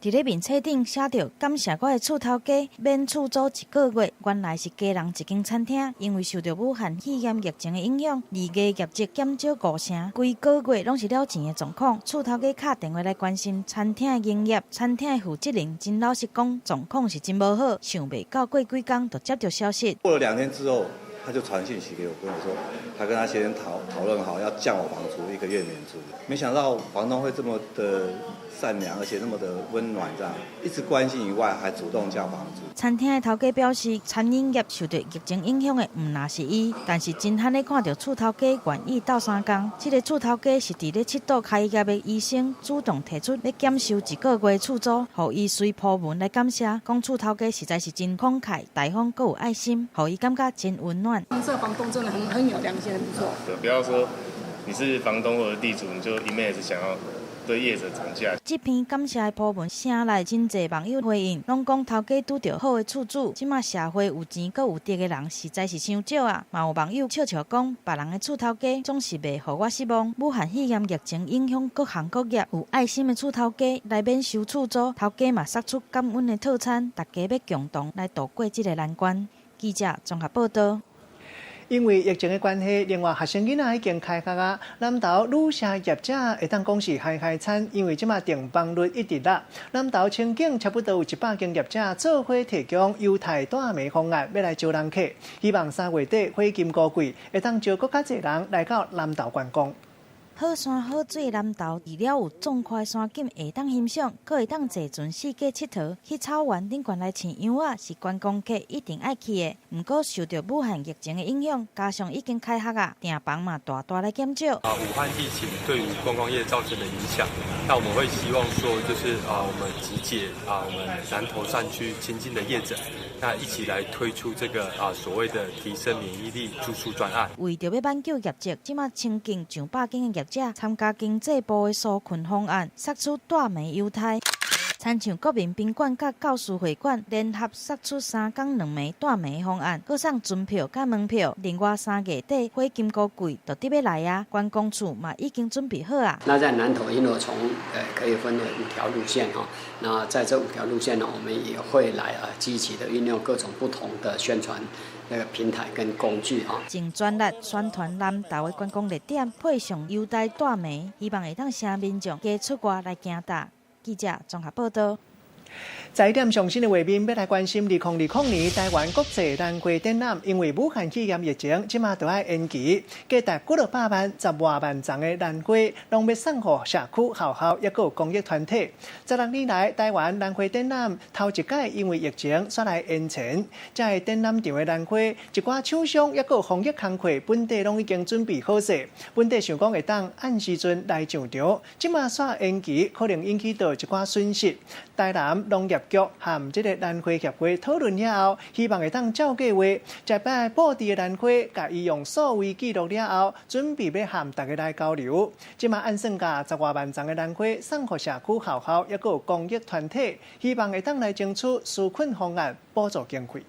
佇咧面冊頂寫著感謝我的厝頭家免厝租一個月，原來是基隆一間餐廳，因為受著武漢肺炎疫情的影響，二月業績減少5成，規個月攏是了錢的狀況。厝頭家敲電話來關心餐廳的營業，餐廳的負責人真老實講，狀況是真無好，想袂到過幾工就接著消息。過了2天之後，他就傳訊息給我，跟我說，他跟他先生討論好，要降我房租，一個月免租。沒想到房東會這麼的善良，而且那麼的溫暖，這樣一直關心以外，還主動降房租。餐廳的頭家表示，餐飲業受著疫情影響的毋但是伊，但是真罕咧看著厝頭家願意鬥相共。這个厝頭家是佇咧七堵開業的醫生，主動提出欲減收一個月厝租，予伊隨 po 文來感謝，講厝頭家實在是真慷慨大方，閣有愛心，予伊感覺真溫暖。這個房東真的很有良心，很不錯。不要說你是房東或者地主，你就一昧子想要對業者漲價。這篇感謝的 po 文寫來真濟網友回應，攏講頭家拄著好的厝主，這馬社會有錢閣有德的人實在是傷少啊。嘛有網友笑笑講，別人的厝頭家總是袂予我失望。武漢肺炎疫情影響各行各業，有愛心的厝頭家來免收厝租，頭家嘛釋出感恩的套餐，大家欲共同來渡過這个難關。記者綜合報道。因為疫情的關係，另外學生囡仔已經開學啊。南投旅社業者會當講是害害慘，因為這馬訂房率一直落。南投清境差不多有100間業者做伙提供優待帶暝方案，欲來招人客，希望3月底火金五季會當招閣較濟人來到南投觀光。好山好水南投，除了有壯闊山景會當欣賞，閣會當坐船四界𨑨迌，去草原頂懸來飼羊仔，是觀光客一定愛去的。毋過受著武漢疫情的影響，加上已經開學啊，訂房嘛大大來減少。啊，武漢疫情對於觀光業造成的影響，那我們會希望說，就是啊，我們集結啊，我們南投山區親近的業者，那一起來推出這個啊所謂的提升免疫力住宿專案。為著欲挽救業績，這馬清境上百間的業者參加經濟部的紓困方案，釋出帶暝優待。親像國民賓館佮教師會館聯合釋出3工2暝帶暝方案，閣送船票佮門票。另外3月底火金姑季就佇欲來啊，觀光處嘛已經準備好啊。那在南投，因為從可以分為五條路線哈，那在這五條路線呢，我們也會來啊積極的運用各種不同的宣傳那個平台跟工具哈。盡全力宣傳南投的觀光熱點，配上優待帶暝，希望會當吸引民眾加出外來行踏。記者綜合報道。在點上新的畫面，欲來關心2020年台灣國際蘭花展覽，因為武漢肺炎疫情，這馬都愛延期。價值幾落百萬、十外萬叢的蘭花，攏欲送予社區、學校，抑閣有公益團體。16年來，台灣蘭花展覽頭一擺因為疫情，煞來延前。這个展覽場的蘭花，一寡廠商抑閣有防疫工課，本底攏已經準備好勢。本底想講會當按時陣來上場，這馬煞延期，可能引起著一寡損失。台南農業局和這个蘭花協會討論了後，希望會當照計劃，這擺布置的蘭花，共伊用數位記錄了後，準備欲和大家來交流。這馬按算共10外萬叢的蘭花送予社區、學校，抑閣有公益團體，希望會當來爭取紓困方案補助經費。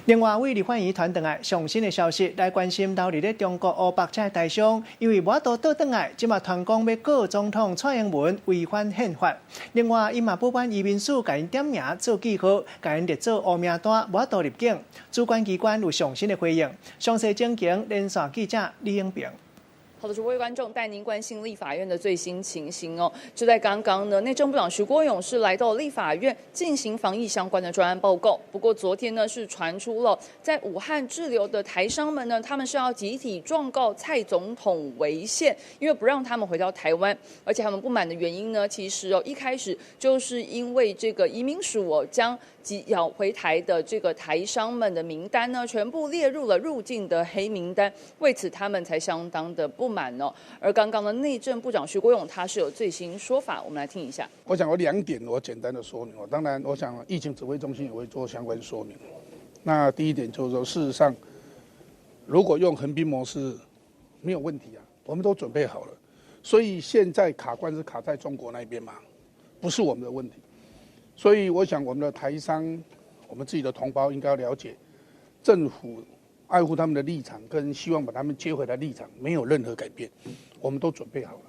另外，為立法院傳轉來上新的消息，來關心留佇咧中國湖北這个台商，因為無法度倒轉來，這馬傳講欲告總統蔡英文違反憲法。另外，伊嘛不滿移民署共𪜶點名做記號，共𪜶列做烏名單，無法度入境。主管機關有上新的回應，詳細情形連線記者李永平。好的，各位觀眾帶您關心立法院的最新情形哦。就在剛剛呢，內政部長徐國勇是來到立法院進行防疫相關的專案報告。不過昨天呢，是傳出了在武漢滯留的台商們呢，他們是要集體狀告蔡總統違憲，因為不讓他們回到台灣。而且他們不滿的原因呢，其實哦，一開始就是因為這個移民署哦，將要回台的這個台商們的名單呢，全部列入了入境的黑名單，為此他們才相當的不滿哦。而剛剛的內政部長徐國勇他是有最新說法，我們來聽一下。我想有兩點，我簡單的說明。當然，我想疫情指揮中心也會做相關說明。那第一點就是說，事實上，如果用橫濱模式沒有問題啊，我們都準備好了。所以現在卡關是卡在中國那邊嘛，不是我們的問題。所以我想，我們的台商，我們自己的同胞應該要了解，政府愛護他們的立場跟希望把他們接回來立場沒有任何改變，我們都準備好了。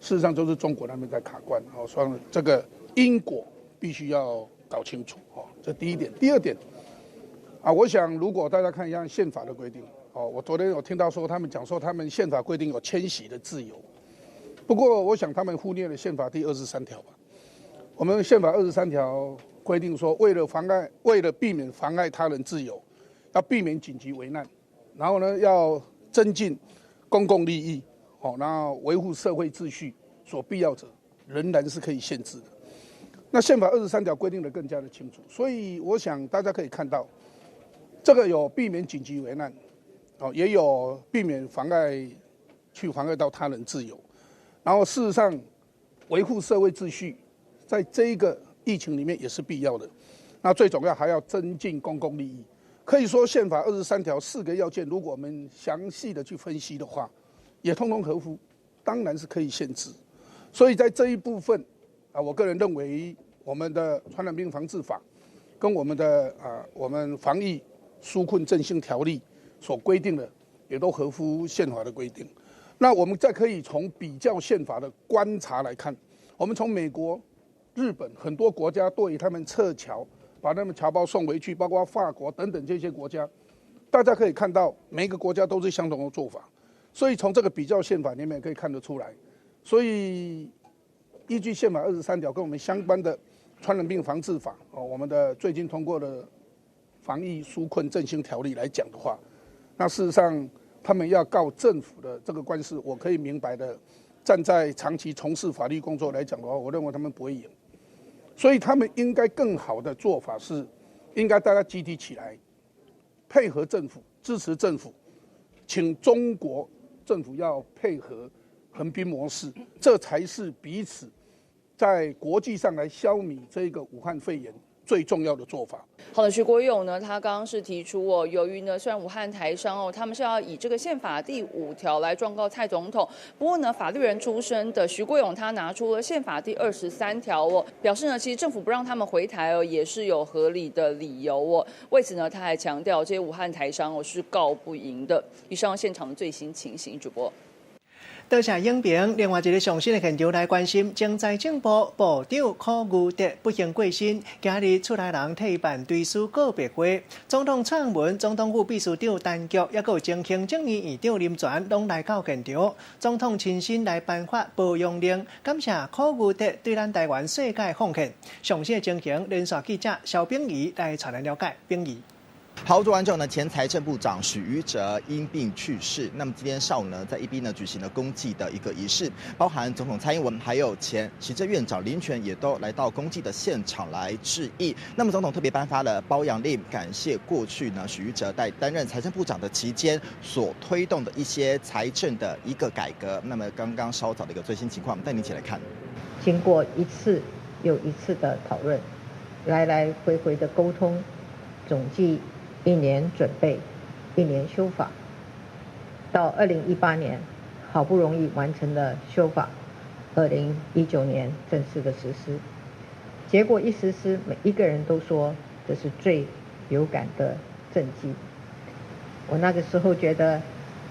事實上就是中國那邊在卡關，哦，所以這個因果必須要搞清楚，哦，這第一點。第二點，啊，我想如果大家看一下憲法的規定，哦，我昨天有聽到說他們講說他們憲法規定有遷徙的自由，不過我想他們忽略了憲法第23條吧。我們憲法二十三條規定說，為了避免妨礙他人自由，要避免緊急危難，然後呢，要增進公共利益，哦，然後維護社會秩序所必要者，仍然是可以限制的。那憲法二十三條規定得更加的清楚，所以我想大家可以看到，這個有避免緊急危難，哦，也有避免妨礙去妨礙到他人自由，然後事實上維護社會秩序，在這一個疫情裡面也是必要的。那最重要還要增進公共利益。可以說憲法二十三條四個要件，如果我們詳細的去分析的話，也通通合乎，當然是可以限制。所以在這一部分，啊，我個人認為我們的傳染病防治法跟我們的啊我們防疫紓困振興條例所規定的，也都合乎憲法的規定。那我們再可以從比較憲法的觀察來看，我們從美國、日本很多國家對於他們撤僑，把他們僑胞送回去，包括法國等等這些國家，大家可以看到每一個國家都是相同的做法。所以從這個比較憲法裡面可以看得出來。所以依據憲法二十三條跟我們相關的傳染病防治法哦，我們的最近通過的防疫紓困振興條例來講的話，那事實上他們要告政府的這個官司，我可以明白的，站在長期從事法律工作來講的話，我認為他們不會贏。所以他們應該更好的做法是，應該大家集體起來，配合政府，支持政府，請中國政府要配合橫濱模式，這才是彼此在國際上來消弭這個武漢肺炎最重要的做法。好的，徐國勇呢，他剛剛是提出哦，由於呢，雖然武漢台商哦，他們是要以這個憲法第5條來狀告蔡總統，不過呢，法律人出身的徐國勇他拿出了憲法第23條哦，表示呢，其實政府不讓他們回台哦，也是有合理的理由哦。為此呢，他還強調這些武漢台商哦是告不贏的。以上現場的最新情形，主播。多謝影評，另外一个上新的現場來關心，前財政部部長柯牛德不幸過身，今日厝內人替伊辦追思告別會，總統蔡英文、總統府秘書長陳菊，抑閣有前行政院院長林全，攏來到現場。總統親身來頒發褒揚令，感謝柯牛德對咱台灣稅改奉獻。上新的情形，連線記者蕭炳儀來帶咱了解。炳儀。好，做完之後呢，前財政部長許余哲因病去世。那麼今天上午呢，在一邊呢舉行了公祭的一個儀式，包含總統蔡英文，還有前行政院長林全也都來到公祭的現場來致意。那麼總統特別頒發了褒揚令，感謝過去呢許余哲在擔任財政部長的期間所推動的一些財政的一個改革。那麼剛剛稍早的一個最新情況，我們帶您一起來看。經過一次又一次的討論，來來回回的溝通，總計一年準備，一年修法，到2018年，好不容易完成了修法，2019年正式的實施。結果一實施，每一個人都說這是最有感的政績。我那個時候覺得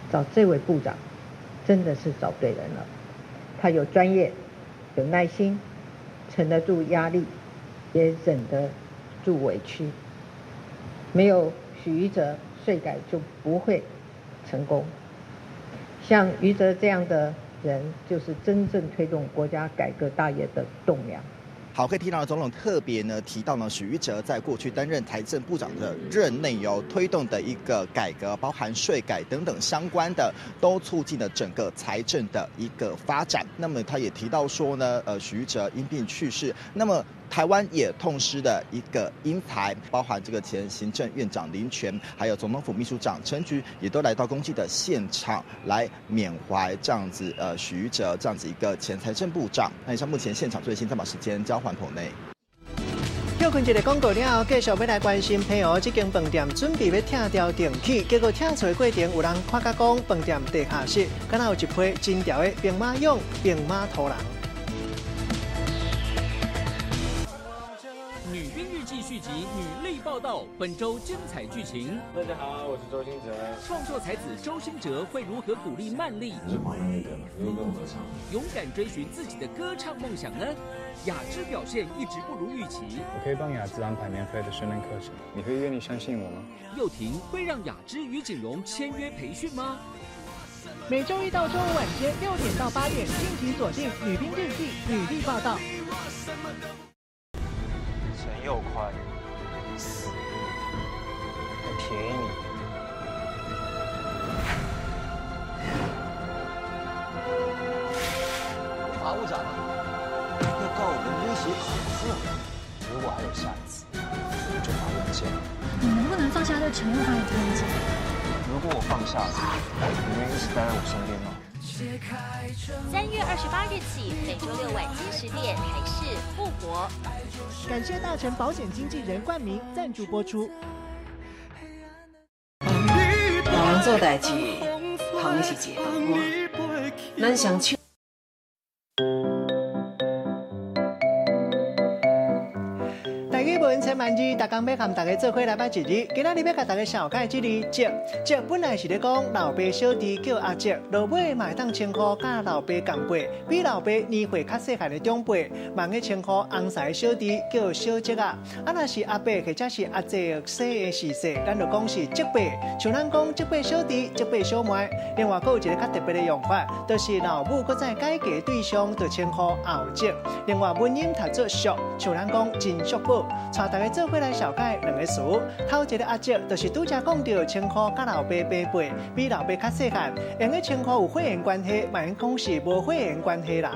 找這位部長真的是找對人了，他有專業，有耐心，撐得住壓力，也忍得住委屈。沒有許余哲，稅改就不會成功。像余哲這樣的人，就是真正推動國家改革大業的棟梁。好，可以聽到總統特別呢提到呢，許余哲在過去擔任財政部長的任內有推動的一個改革，包含稅改等等相關的，都促進了整個財政的一個發展。那麼他也提到說呢，許余哲因病去世，那麼台灣也痛失了一個英才，包含這個前行政院長林全，還有總統府秘書長陳菊，也都來到公祭的現場來緬懷這樣子，許余哲這樣子一個前財政部長。那以上目前現場最新，再把時間交還棚內。歇睏一下廣告了後，繼續欲來關心澎湖這間飯店準備欲拆掉重起，結果拆除的過程有人看甲講飯店地下室，敢若有一批真牢的兵馬俑、兵馬塗人。女兵日記續续集《女力报道》本周精彩剧情。大家好，我是周兴哲。创作才子周兴哲会如何鼓励曼丽？你是黄那个，你会跟我合唱。勇敢追寻自己的歌唱梦想呢？雅芝表现一直不如预期。我可以帮雅芝安排免费的训练课程，你会愿意相信我吗？又婷会让雅芝与锦荣签约培训吗？每周一到周五晚间6点到8点，敬请锁定《女兵日记》女力报道。陈又宽死，还便宜你。法务长要告我们威胁恐吓，如果还有下一次，我就把文件。你能不能放下对陈又宽的偏见？如果我放下，你愿意一直待在我身边吗？ 3月28日起，每周六晚间10点，台视复活。感谢大成保险经纪人冠名赞助播出。老人做代志，旁是一个帮咱上手。语文千万字，逐工欲和大家做伙来捌一字。今仔日欲共大家绍介这个叔，叔本来是咧讲老爸小弟叫阿叔，落尾嘛会当称呼佮老爸仝辈，比老爸年岁较细汉的长辈，嘛会称呼翁婿小弟叫小叔仔。啊，若是阿伯或者是阿姐生的时势，咱就讲是叔伯。像咱讲叔伯小弟、叔伯小妹。另外，阁有一个较特别的用法，就是老母阁再改嫁对象，就称呼后叔。另外，文音读做俗，像咱讲真俗宝。带大家做伙来绍介两个词，头一个阿叔，就是拄才讲著称呼佮老爸平辈，比老爸较细汉，用咧称呼有血缘关系，嘛用讲是无血缘关系人。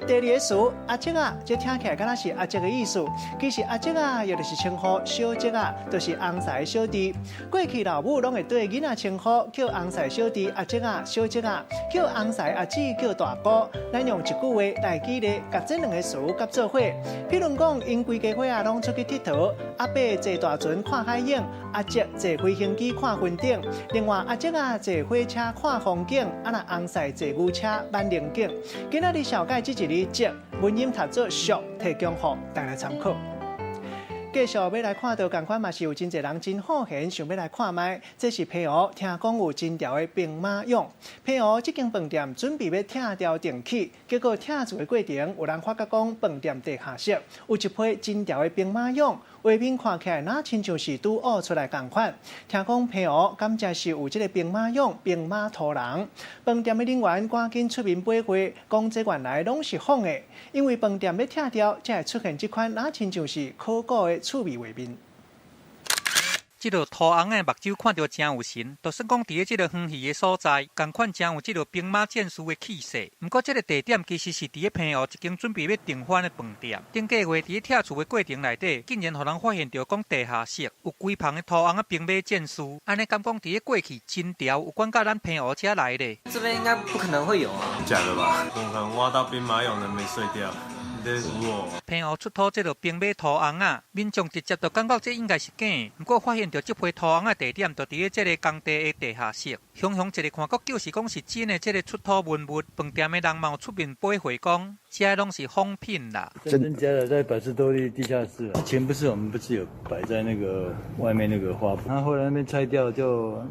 第二个词阿叔仔，这听起来敢若是阿叔的意思，其实阿叔仔也就是称呼小叔仔，就是翁婿小弟。过去老母拢会对囡仔称呼叫翁婿小弟阿叔仔、小叔仔，叫翁婿阿姊叫大姑。咱用一句话来举例，共这两个词合做伙。譬如讲，𪜶规家伙仔拢出去𨑨迌，阿伯坐大船看海景，阿叔坐飞行机看云顶。另外，阿叔仔坐火车看风景，啊若翁婿坐牛车挽龙景。今仔日绍介这一字叔，文音读做俗，提供予大家参考。继续欲来看到仝款嘛是有真济人真好闲，想欲来看觅。这是澎湖，听讲有真潮的兵马俑。澎湖这间饭店准备欲拆掉重起，结果拆除的过程，有人发觉讲饭店地下室有一批真潮的兵马俑，画面看起来若亲像是拄挖出来仝款。听讲澎湖敢真是有这个兵马俑、兵马图人。饭店的人员赶紧出面驳回，讲这原来拢是仿的，因为饭店欲拆掉，才会出现这款若亲像是考古的趣味画面。这个土尪仔的目睭看著真有神，就算讲伫咧这个远去的所在，仝款真有这个兵马战士的气势。毋过，这个地点其实是伫咧澎湖一间准备欲重翻的饭店。顶个月伫咧拆除的过程内底，竟然予人发现著讲地下室有规棚的土尪仔兵马战士。按呢敢讲伫咧过去真潮有关佮咱澎湖遮来咧？这边应该不可能会有啊！假的吧？不可能挖到兵马俑能没碎掉？澎湖出土这个兵马土尪仔，民众直接就感觉这应该是假的。毋过发现著这批土尪仔地点就伫咧这个工地的地下室，雄雄一个看，阁就是讲是真的。这个出土文物，饭店的人嘛有出面驳回讲，这拢是仿品啦。真真假假在百事多利地下室，之前不是我们不是有摆在那个外面那个花圃，然后后来那边拆掉就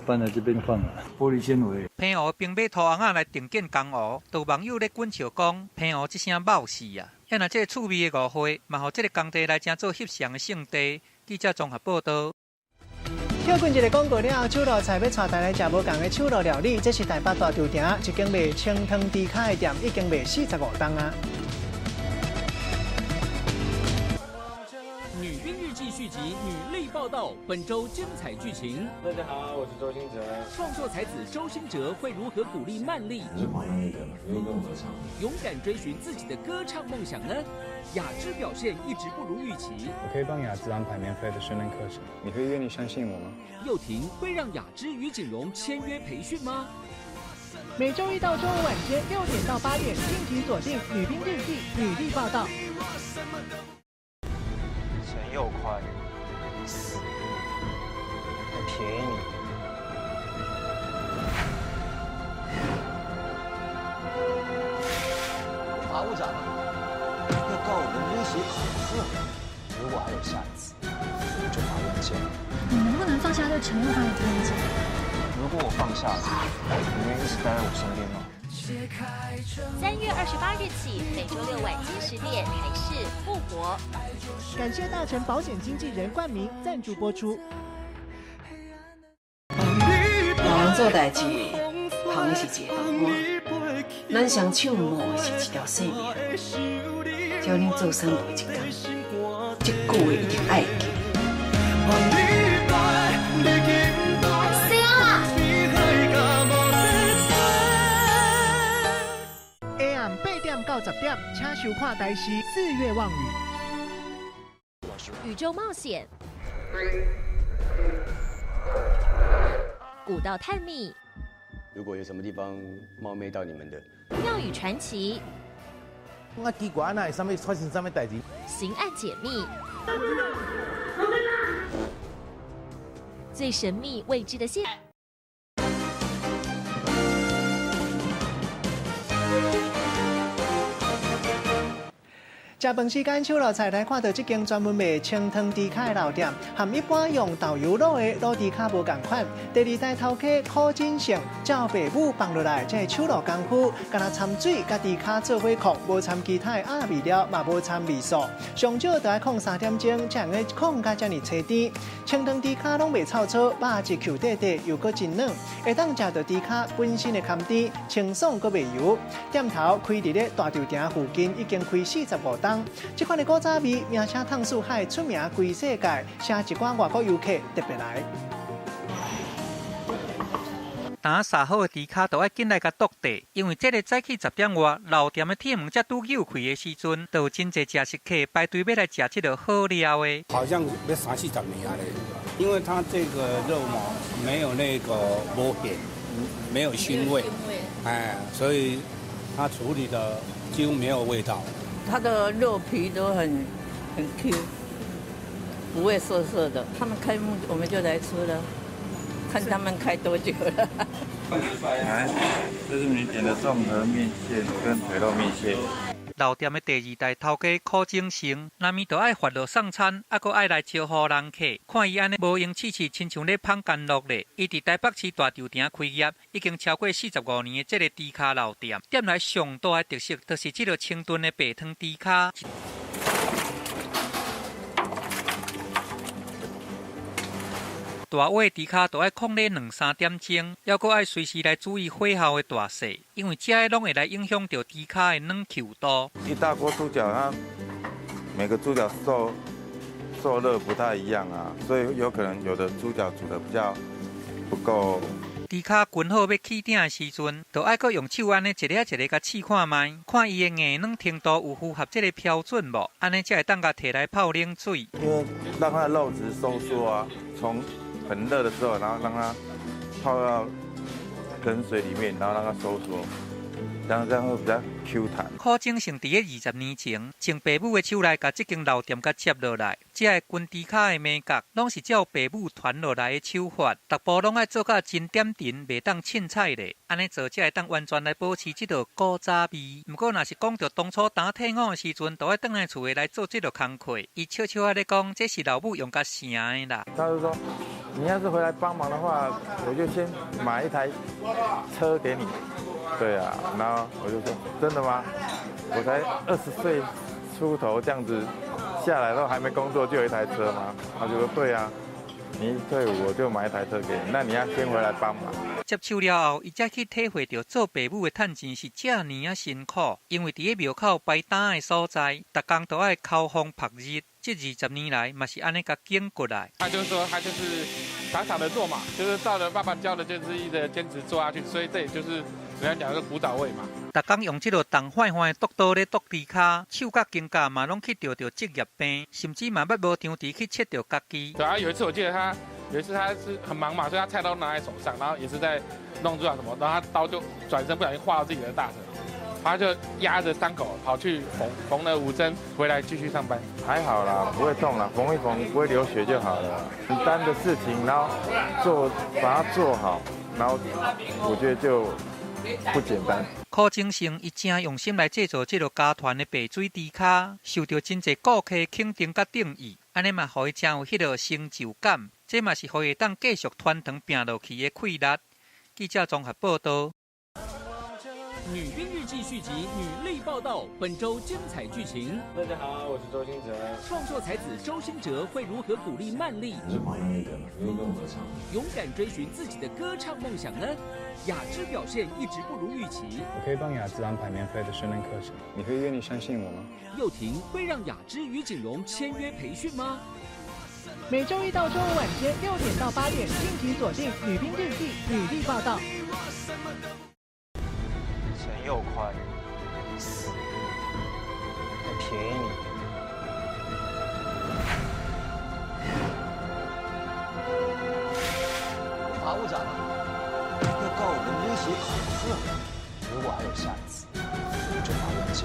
搬来这边放了玻璃纤维。澎湖兵马土尪仔来重建江湖，都网友咧滚笑讲，澎湖这声冒死啊！啊若这个趣味的误会，嘛予这个工地来成做翕相的胜地。记者综合报道。跳过一个广告了后，手路菜欲带大家来食无仝的手路料理。这是台北大稻埕一间卖清汤猪跤的店，已经卖45冬啊。女兵日记续集《女力报道》本周精彩剧情。大家好，我是周兴哲。创作才子周兴哲会如何鼓励曼丽？你是黄那个，你会跟我合唱。勇敢追寻自己的歌唱梦想呢？雅芝表现一直不如预期。我可以帮雅芝安排免费的训练课程，你会愿意相信我吗？又婷会让雅芝与锦荣签约培训吗？每周一到周五晚间6点到8点，敬请锁定《女兵日记》女力报道。陈又宽死，还便宜你。法务长要告我们威胁恐吓，如果还有下一次，下。你能不能放下對陳又帆的偏見？如果我放下，你願意一直待在我身邊嗎？3月28日起，每週六晚間10點，台視復活。感謝大成保險經紀人冠名贊助播出。老人做代誌，捧的是一個飯碗，咱雙手冒的是一條性命。只要恁做三步一工，這句話一定愛記。下暗8點到10點，請收看台視四月望雨。宇宙冒險，古道探秘。如果有什麼地方冒昧到你們的，廟宇傳奇。我奇怪，哪會啥物發生啥物代誌？刑案解密，最神秘未知的線。食飯時間，手路菜來看到這間專門賣清湯豬跤的老店，和一般用豆油滷的滷豬跤無仝款。第二代頭家柯金勝照爸母放落來，這个手路功夫，敢若摻水佮豬跤做伙炕，無摻其他的鴨味料，嘛無摻味素，上少都愛炕3點鐘，才會炕甲遮爾清甜。清湯豬跤攏袂臭臊，肉質 Q 塊塊又閣真軟，會當食到豬跤本身的甘甜，清爽閣袂油。店頭開佇咧大稻埕附近，已經開45冬。這款的古早味，名聲燙四海，出名規世界，請一寡外國遊客特別來。當殺好的豬跤，就愛緊來共剁塊，因為這个早起10點外，老店的鐵門才拄扭開的時陣，就有真濟食食客排隊欲來食這个好料的。好像欲30-40年啊咧，因為它這個肉嘛，沒有那個無鹹，沒有腥味，哎，所以它處理的幾乎沒有味道。它的肉皮都很 Q，不會澀澀的。他們開幕，我們就來吃了，看他們開多久了。來，這是你點的綜合麵線跟腿肉麵線。老店的第二代頭家柯景成，若暝就愛發落送餐，猶閣愛來招呼人客。看伊按呢無閒刺刺，親像咧捧甘露咧。伊佇台北市大稻埕開業，已經超過45年的這个豬跤老店。店內上大的特色，就是這个清燉的白湯豬跤。大尾豬跤都愛炕咧2-3點鐘，猶閣愛隨時來注意火候的大小，因為這個攏會來影響著豬跤的軟 Q 度。一大鍋豬腳，它每個豬腳受熱不太一樣啊，所以有可能有的豬腳煮得比較不夠。豬跤滾好欲起鼎的時陣，就愛閣用手按呢一个一个共試看覓，看伊的硬軟程度有符合這个標準無？按呢才會當共提來泡冷水。因為讓它的肉質收縮啊，從很熱的時候，然後讓它泡到冷水裡面，然後讓它收縮，這樣會比較 Q 彈。柯景成佇咧20年前，從爸母的手內共這間老店共接落來。這个滾豬跤的美角，攏是照爸母傳落來的手法，逐步攏愛做甲真點陣，袂當凊彩咧。按呢做才會當完全來保持這道古早味。毋過，若是講著當初當退伍的時陣，就愛轉來厝的來做這道工課。伊笑笑仔咧講，這是老母用共成的啦。他就說：你要是回來幫忙的話，我就先買一台車給你。對啊，然後我就說：真的嗎？我才20歲出頭這樣子下來都還沒工作就有一台車嗎？他就說：對啊，你一退伍我就買一台車給你，那你要先回來幫忙。接手了後，伊才去體會著做爸母的趁錢是遮爾仔辛苦，因為佇咧廟口擺擔的所在，逐工都愛烤風曝日。這20年來嘛是按呢共經過來。他就說他就是傻傻的做嘛，就是照著爸爸教的，就是一直堅持做下去，所以這也就是人家講的古早味嘛。逐工用這个重壞壞的剁刀咧剁豬跤，手佮肩胛嘛攏去著著職業病，甚至嘛捌無場地去切著家己。對啊，有一次我記得他，有一次他是很忙嘛，所以他菜刀拿在手上，然後也是在弄豬腳什麼，然後他刀就轉身不小心劃到自己的大腿。他就壓着傷口跑去縫了5針，回來繼續上班。還好啦，不會痛啦，縫一縫不會流血就好了。簡單的事情，然後做把它做好，然後我覺得就不簡單。柯景成伊誠用心來製作這个家傳的白水豬跤，受著真濟顧客肯定佮定義。按呢嘛，予伊誠有彼个成就感，這嘛是予伊會當繼續傳承拚落去的氣力。記者綜合報導。女兵日記續集《女力報道》本周精彩劇情。大家好，我是周興哲。創作才子周興哲會如何鼓勵曼麗？你是旁邊那個，願意跟我合唱？勇敢追尋自己的歌唱夢想呢？雅芝表現一直不如預期。我可以幫雅芝安排免費的訓練課程，你會願意相信我嗎？又婷會讓雅芝與錦榮簽約培訓嗎？每周一到周五晚間6點到8點，敬請鎖定《女兵日記》女力報道。陳又寬死，還便宜你。法務長要告我們威脅恐嚇，如果還有下一次，我就發文件。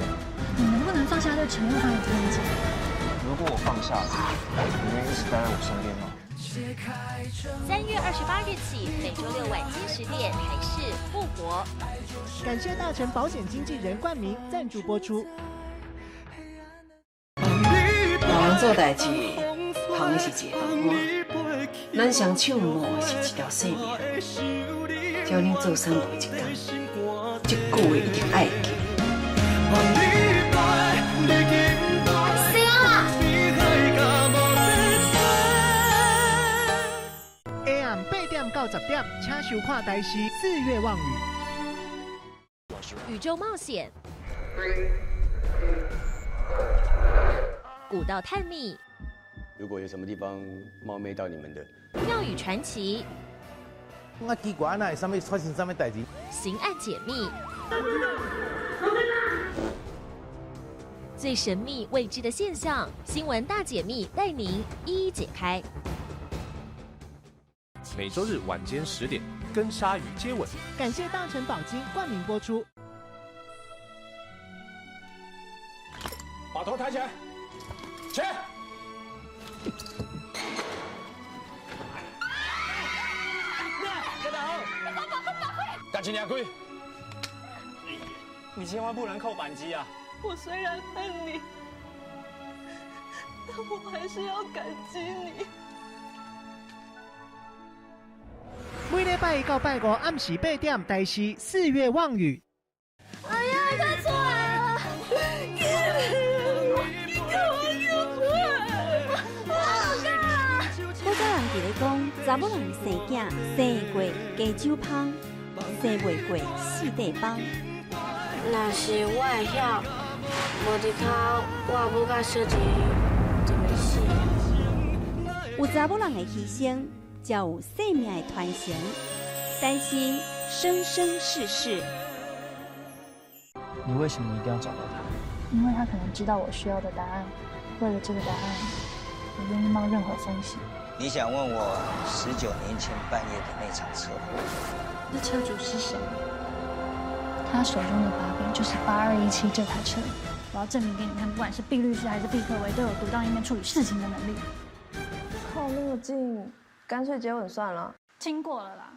你能不能放下對陳又寬的偏見？如果我放下了，你願意一直待在我身邊嗎？ 3月28日起，每周六晚間10點，台視復活。感謝大成保險經紀人冠名贊助播出。老人做代誌，捧的是一個飯碗；咱雙手冒的是一條性命。只要恁做三步一工，這句話一定愛記。AM 8點到10點，請收看台視四月望雨。宇宙冒險，古道探秘。如果有什麼地方冒昧到你們的，廟宇傳奇。我奇怪，哪會啥物發生啥物代誌？刑案解密，最神秘未知的現象，新聞大解密帶您一一解開。每周日晚間10點，跟鯊魚接吻。感謝大成寶金冠名播出。把頭抬起來，起來。趕緊兩跪！你千萬不能扣扳機啊！我雖然恨你，但我還是要感激你。每禮拜一到拜五暗時8點，台視四月望雨。哎呀，他出來了！你給我救出來！古早人佇咧講，查某人生囝生過加酒芳，生袂過四塊枋。若是我會曉，無佇跤，我阿母佮小姐就袂死。有查某人的犧牲，才有生命的傳承。但是生生世世。你為什麼一定要找到他？因為他可能知道我需要的答案。為了這個答案，我願意冒任何風險。你想問我19年前半夜的那場車禍？那車主是誰？他手中的把柄就是8217這台車。我要證明給你看，不管是畢律師還是畢克威，都有獨當一面處理事情的能力。靠那麼近，乾脆接吻算了。親過了啦。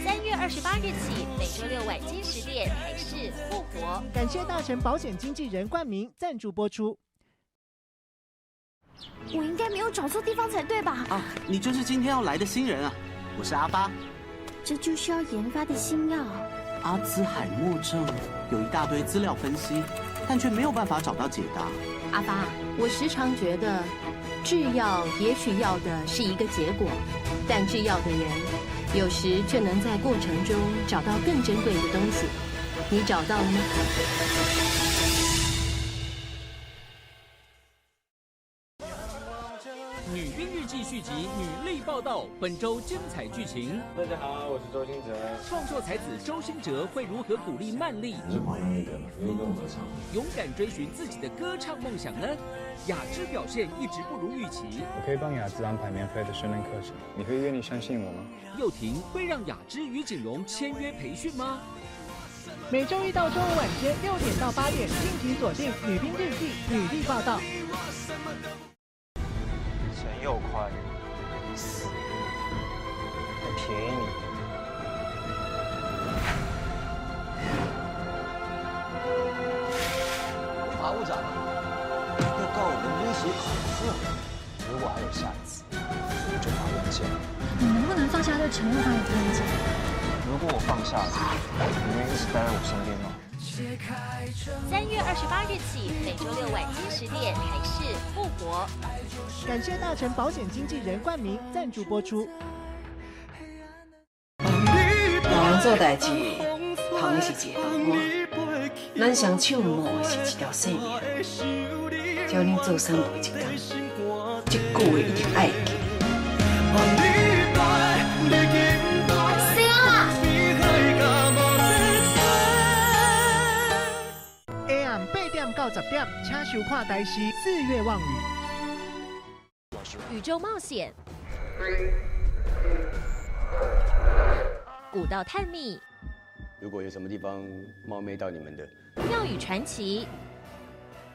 3月28日起，每周六晚間10點，台視復活。感謝大成保險經紀人冠名贊助播出。我應該沒有找錯地方才對吧？啊，你就是今天要來的新人啊！我是阿發。這就是要研發的新藥。阿茲海默症有一大堆資料分析，但卻沒有辦法找到解答。阿發，我時常覺得，製藥也許要的是一個結果，但製藥的人有時卻能在過程中找到更珍貴的東西。你找到了嗎？女兵日記續集《女力報道》本周精彩劇情。大家好，我是周興哲。創作才子周興哲會如何鼓勵曼麗？你是旁邊那個，願意跟我合唱？勇敢追尋自己的歌唱夢想呢？雅芝表現一直不如預期。我可以幫雅芝安排免費的訓練課程，你會願意相信我嗎？又婷會讓雅芝與錦榮簽約培訓嗎？每周一到周五晚間6點到8點，敬請鎖定《女兵日記》女力報道。陳又寬死，還便宜你。法務長要告我們威脅恐嚇。次，我就把吻戒了。你能不能放下对陈佑宽的偏见？如果我放下了，你愿意一直待在我身边吗？ 3月28日起，每周六晚间10点，台视复活。感谢大成保险经纪人冠名赞助播出。老人做代志，捧的是一个饭碗，咱双手冒的是一条性命。照恁做三陪一工，这句话一定爱记。下暗8点到10点，请收看台视《四月望雨》。宇宙冒险，古道探秘，如果有什么地方冒昧到你们的，庙宇传奇，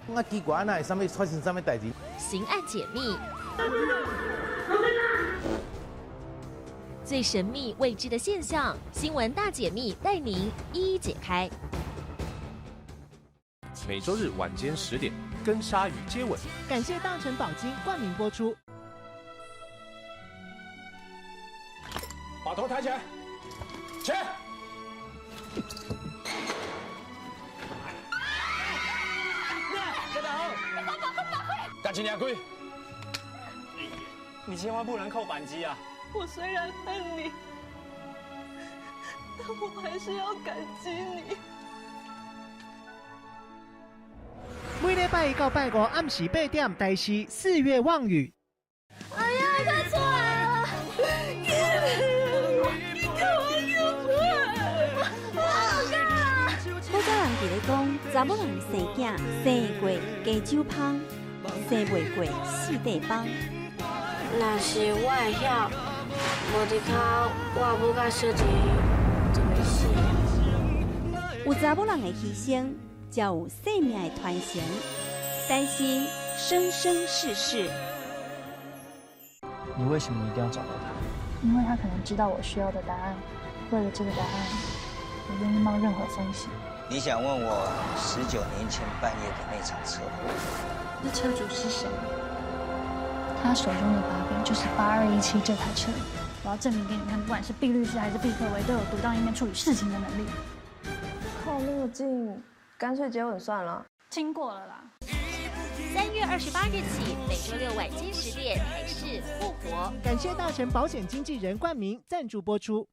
我奇怪，哪会啥物发生啥物代志？刑案解密，最神秘未知的现象，新闻大解密带您一一解开。每周日晚间10点，跟鲨鱼接吻。感谢大成保金冠名播出。把头抬起来，起。大金牙龟，你千万不能扣扳机啊！我虽然恨你，但我还是要感激你。每礼拜一到拜五暗时8点，台视《四月望雨》。哎呀，他出来了！你给我出来！我好干！古早人伫咧讲，查某人生囝生过加酒芳，生袂过四块枋。若是我会晓，无伫跤，我母佮小钱就袂死。有查某人的牺牲，才有生命的传承。但是生生世世。你为什么一定要找到他？因为他可能知道我需要的答案。为了这个答案，我愿意冒任何风险。你想问我19年前半夜的那场车祸？那车主是谁？他手中的把柄就是8217这台车。我要证明给你看，不管是毕律师还是毕克维，都有独当一面处理事情的能力。靠那么近，干脆接吻算了。亲过了啦。3月28日起，每周六晚间10点，台视复活。感谢大成保险经纪人冠名赞助播出。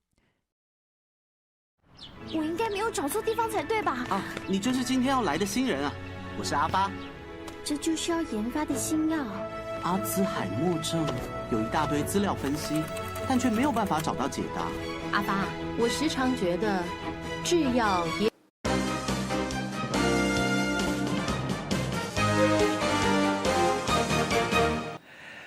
我应该没有找错地方才对吧？啊，你就是今天要来的新人啊！我是阿发。这就是要研发的新药。阿兹海默症有一大堆资料分析，但却没有办法找到解答。阿发，我时常觉得，制药也。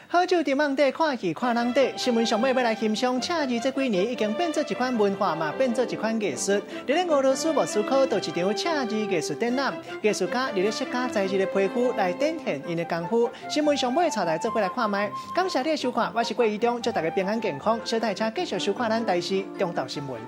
好酒伫网底看戏看人底，新闻上尾欲来欣赏，车字这几年已经变做一款文化嘛，变做一款艺术。伫咧俄罗斯莫斯科，就一场车字艺术展览，艺术家伫咧释迦材质的皮肤来展现𪜶的功夫。新闻上尾带来做伙来看觅，感谢你的收看，我是郭怡中，祝大家平安健康，小弟请继续收看咱台视中昼新闻。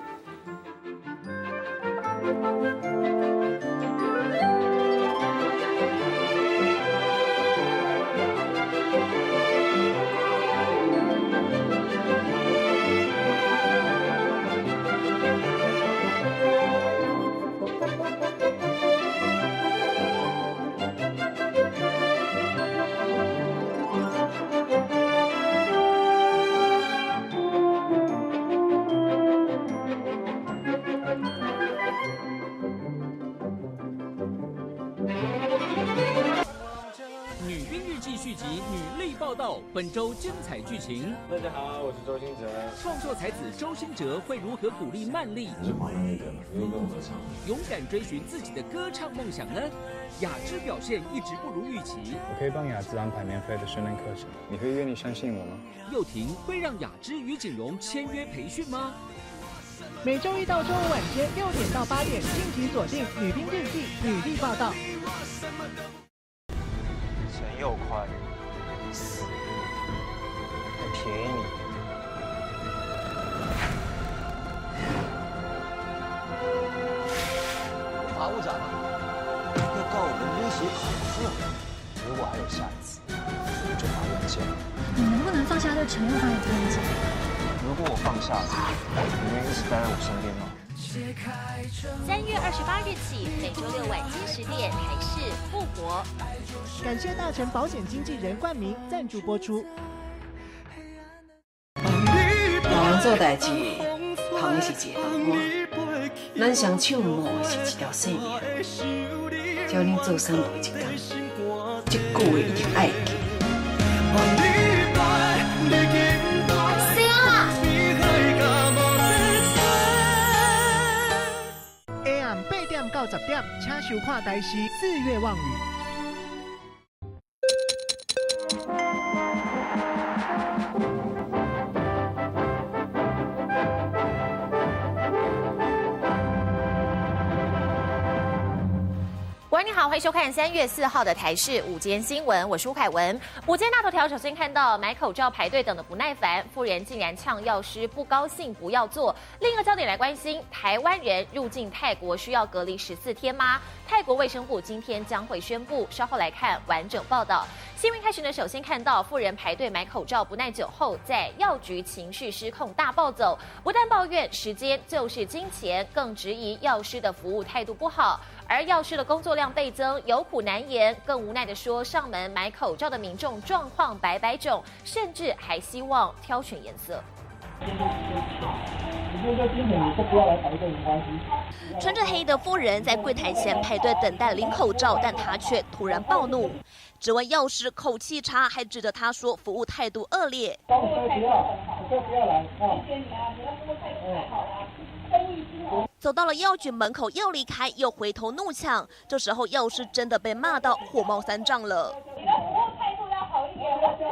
续集《女力报道》本周精彩剧情。大家好，我是周兴哲。创作才子周兴哲会如何鼓励曼丽？你是华那个，愿意跟我合唱？勇敢追寻自己的歌唱梦想呢？雅芝表现一直不如预期。我可以帮雅芝安排免费的训练课程，你会愿意相信我吗？又婷会让雅芝与景荣签约培训吗？每周一到周五晚间6点到8点，敬请锁定《女兵日记》女力报道。陈佑宽死，还便宜你。法务长要告我们威胁恐吓，如果还有下一次，我就把吻戒了。你能不能放下对承认他的偏见。如果我放下，你愿意一直待在我身边吗？ 3月28日起，每周六晚间10点，台视复活。感谢大成保险经纪人冠名赞助播出。老人做代志，捧的是一个饭碗，咱双手冒的是一条性命。照恁做啥无一工，这句话一定爱记。下暗8点到10点，请收看台视《四月望雨》。喂，你好，欢迎收看3月4号的台视午间新闻，我是吴凯文。午间大头条，首先看到买口罩排队等的不耐烦，妇人竟然呛药师不高兴，不要做。另一个焦点来关心，台湾人入境泰国需要隔离14天吗？泰国卫生部今天将会宣布，稍后来看完整报道。新闻开始呢，首先看到妇人排队买口罩不耐久后，在药局情绪失控大暴走，不但抱怨时间就是金钱，更质疑药师的服务态度不好。而药师的工作量倍增，有苦难言，更无奈的说，上门买口罩的民众状况百百种，甚至还希望挑选颜色。穿着黑衣的妇人在柜台前排队等待领口罩，但她却突然暴怒，质问药师口气差，还指着他说服务态度恶劣。走到了药局门口要离开，又回头怒呛。这时候药师真的被骂到火冒三丈了。你的服务态度要好一点，我是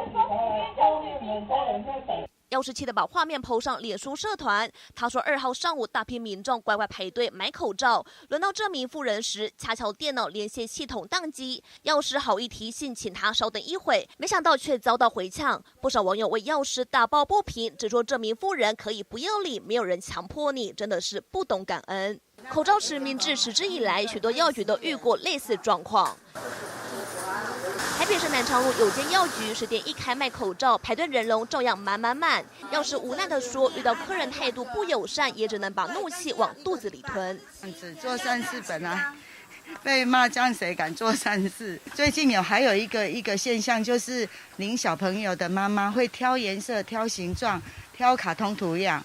说药师气得把画面 PO 上脸书社团。他说，2号上午大批民众乖乖排队买口罩，轮到这名妇人时，恰巧电脑连线系统宕机。药师好意提醒，请他稍等一会，没想到却遭到回呛。不少网友为药师打抱不平，只说这名妇人可以不要理，没有人强迫你，真的是不懂感恩。口罩实名制实施以来，许多药局都遇过类似状况。台北市南昌路有间药局，10点一开卖口罩，排队人龙照样满满满。药师无奈的说，遇到客人态度不友善，也只能把怒气往肚子里吞。只做善事本来被骂，这样谁敢做善事？最近还有一个现象，就是领小朋友的妈妈会挑颜色、挑形状、挑卡通图样。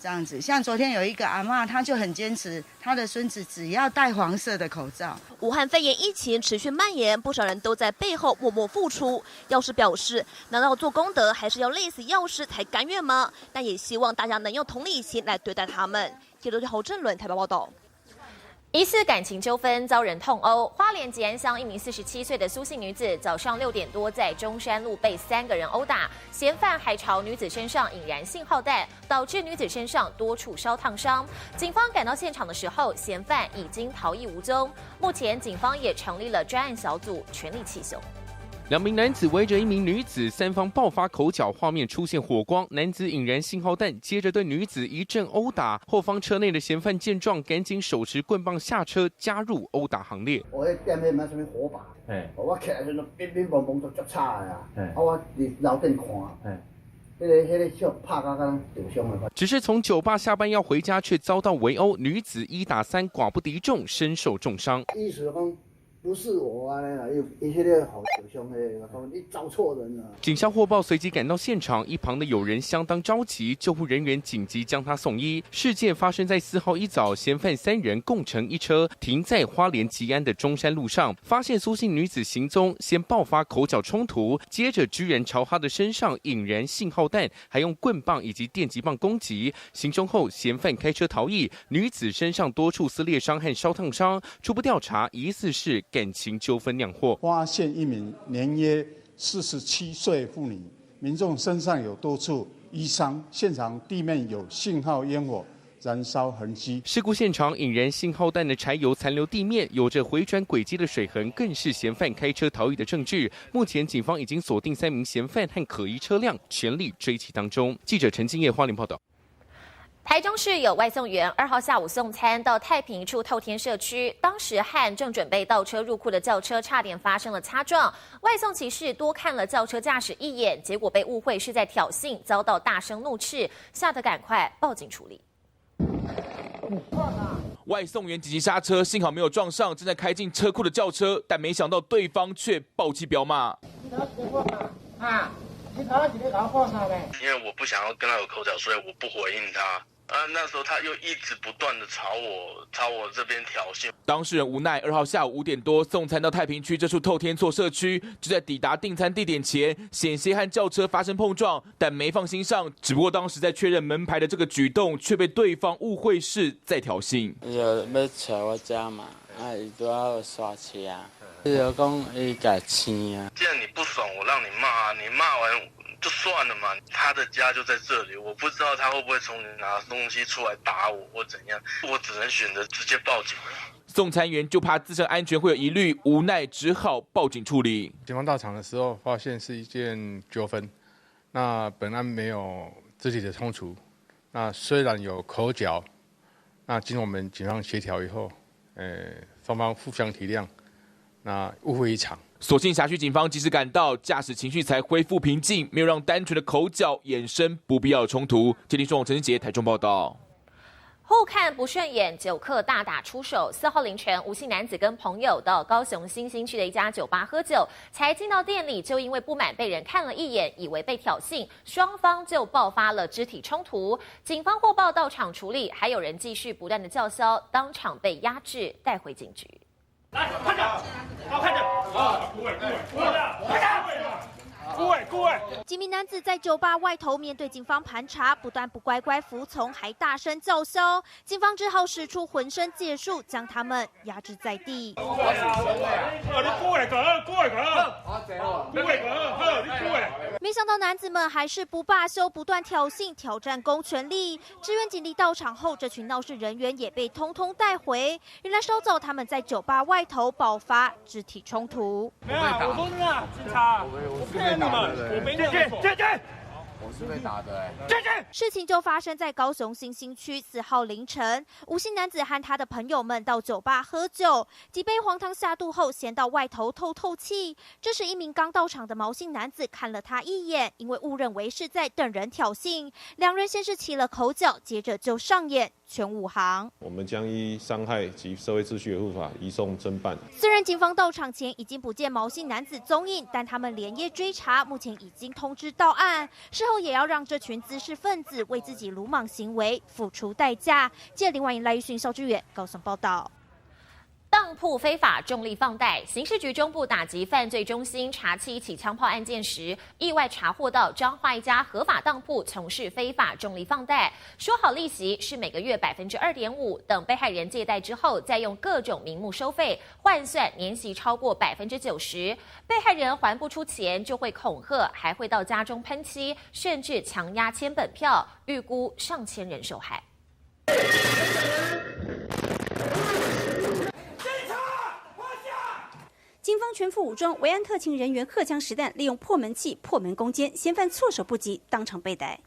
这样子，像昨天有一个阿嬷，她就很坚持，她的孙子只要戴黄色的口罩。武汉肺炎疫情持续蔓延，不少人都在背后默默付出。药师表示，难道做功德还是要累死药师才甘愿吗？但也希望大家能用同理心来对待他们。记者侯正伦台北报道。疑似感情纠纷遭人痛殴，花莲吉安乡一名47岁的苏姓女子，早上6点多在中山路被三个人殴打，嫌犯还朝女子身上引燃信号弹，导致女子身上多处烧烫伤。警方赶到现场的时候，嫌犯已经逃逸无踪。目前警方也成立了专案小组，全力缉凶。两名男子围着一名女子，三方爆发口角，画面出现火光，男子引燃信号弹，接着对女子一阵殴打。后方车内的嫌犯见状，赶紧手持棍棒下车，加入殴打行列。我彼店彼买啥物火把，我起来时阵，乒乒乓乓都足吵的啊！啊，我伫楼顶看，彼个手拍甲敢若受伤的。只是从酒吧下班要回家，却遭到围殴，女子1打3，寡不敌众，身受重伤。意思讲。不是我啊，伊彼个予受伤的，讲你找错人了。警消获报，随即赶到现场，一旁的友人相当着急，救护人员紧急将他送医。事件发生在4号一早，嫌犯三人共乘一车，停在花莲吉安的中山路上，发现苏姓女子行踪，先爆发口角冲突，接着居然朝她的身上引燃信号弹，还用棍棒以及电击棒攻击。行凶后，嫌犯开车逃逸，女子身上多处撕裂伤和烧烫伤。初步调查，疑似是感情纠纷酿祸。发现一名年约47岁妇女，民众身上有多处淤伤，现场地面有信号烟火燃烧痕迹。事故现场引燃信号弹的柴油残留地面，有着回转轨迹的水痕，更是嫌犯开车逃逸的证据。目前警方已经锁定三名嫌犯和可疑车辆，全力追缉当中。记者陈金叶花莲报道。台中市有外送员2号下午送餐到太平一处透天社区，当时和正准备倒车入库的轿车差点发生了擦撞，外送骑士多看了轿车驾驶一眼，结果被误会是在挑衅，遭到大声怒斥，吓得赶快报警处理。外送员紧急刹车，幸好没有撞上正在开进车库的轿车，但没想到对方却暴气飙骂。因为我不想要跟他有口角，所以我不回应他。啊，那时候他又一直不断的朝我这边挑衅。当事人无奈，2号下午5点多送餐到太平区这处透天厝社区，就在抵达订餐地点前，险些和轿车发生碰撞，但没放心上。只不过当时在确认门牌的这个举动，却被对方误会是在挑衅。伊就欲揣我遮嘛，啊，伊拄好煞车，伊就讲伊共揤啊。既然你不爽，我让你骂，你骂完就算了嘛，他的家就在这里，我不知道他会不会从拿东西出来打我或怎样，我只能选择直接报警。送餐员就怕自身安全会有疑虑，无奈只好报警处理。警方到场的时候，发现是一件纠纷，那本案没有肢体的冲突，那虽然有口角，那经我们警方协调以后，双方互相体谅，那误会一场。所幸辖区警方及时赶到，驾驶情绪才恢复平静，没有让单纯的口角衍生不必要的冲突。接听说，陈志杰台中报道。互看不顺眼，酒客大打出手。4号凌晨，吴姓男子跟朋友到高雄新兴区的一家酒吧喝酒，才进到店里，就因为不满被人看了一眼，以为被挑衅，双方就爆发了肢体冲突。警方获报到场处理，还有人继续不断的叫嚣，当场被压制带回警局。来，看着，好看着，啊，顾位，顾位，顾位，看着。顾位，顾位。几名男子在酒吧外头面对警方盘查，不但不乖乖服从，还大声叫嚣。警方只好使出浑身解数，将他们压制在地。没想到男子们还是不罢休，不断挑衅、挑战公权力。支援警力到场后，这群闹事人员也被通通带回。原来稍早他们在酒吧外头爆发肢体冲突。没有，我说真的，警察，我骗你们，我没进进。我是被打的哎！事情就发生在高雄新兴区4号凌晨，吴姓男子和他的朋友们到酒吧喝酒，几杯黄汤下肚后，先到外头透透气。这时，一名刚到场的毛姓男子看了他一眼，因为误认为是在等人挑衅，两人先是起了口角，接着就上演全武行。我们将依伤害及社会秩序维护法移送侦办。虽然警方到场前已经不见毛姓男子踪影，但他们连夜追查，目前已经通知到案。事后也要让这群滋事分子为自己鲁莽行为付出代价。记者林婉莹、赖玉勋、邵志远高雄报道。当铺非法重利放贷，刑事局中部打击犯罪中心查缉一起枪炮案件时，意外查获到彰化一家合法当铺从事非法重利放贷，说好利息是每个月2.5%，等被害人借贷之后，再用各种名目收费，换算年息超过90%，被害人还不出钱就会恐吓，还会到家中喷漆，甚至强压签本票，预估上千人受害。警方全副武装，维安特勤人员荷枪实弹，利用破门器破门攻坚，嫌犯措手不及，当场被逮。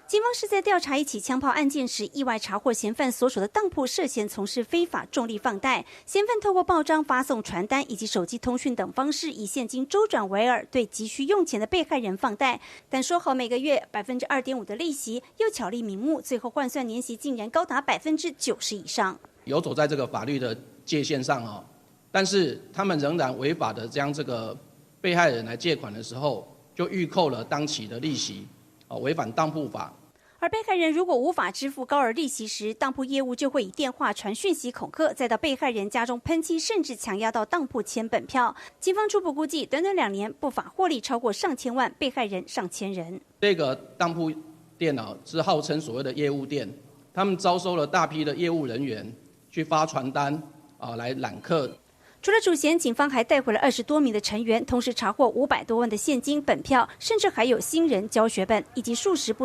警方是在调查一起枪炮案件时，意外查获嫌犯所属的当铺涉嫌从事非法重利放贷。嫌犯透过报章发送传单以及手机通讯等方式，以现金周转为饵，对急需用钱的被害人放贷。但说好每个月2.5%的利息，又巧立名目，最后换算年息竟然高达90%以上。游走在这个法律的界限上哦，但是他们仍然违法的将这个被害人来借款的时候，就预扣了当期的利息，违反当铺法。而被害人如果无法支付高额利息时，当铺业务就会以电话传讯息恐吓，再到被害人家中喷漆，甚至强压到当铺签本票。警方初步估计，短短2年，不法获利超过上千万，被害人上千人。这个当铺店啊，是号称所谓的业务店，他们招收了大批的业务人员去发传单啊，来揽客。除了主嫌，警方还带回了20多名的成员，同时查获500多万的现金、本票，甚至还有新人教学本以及数十部的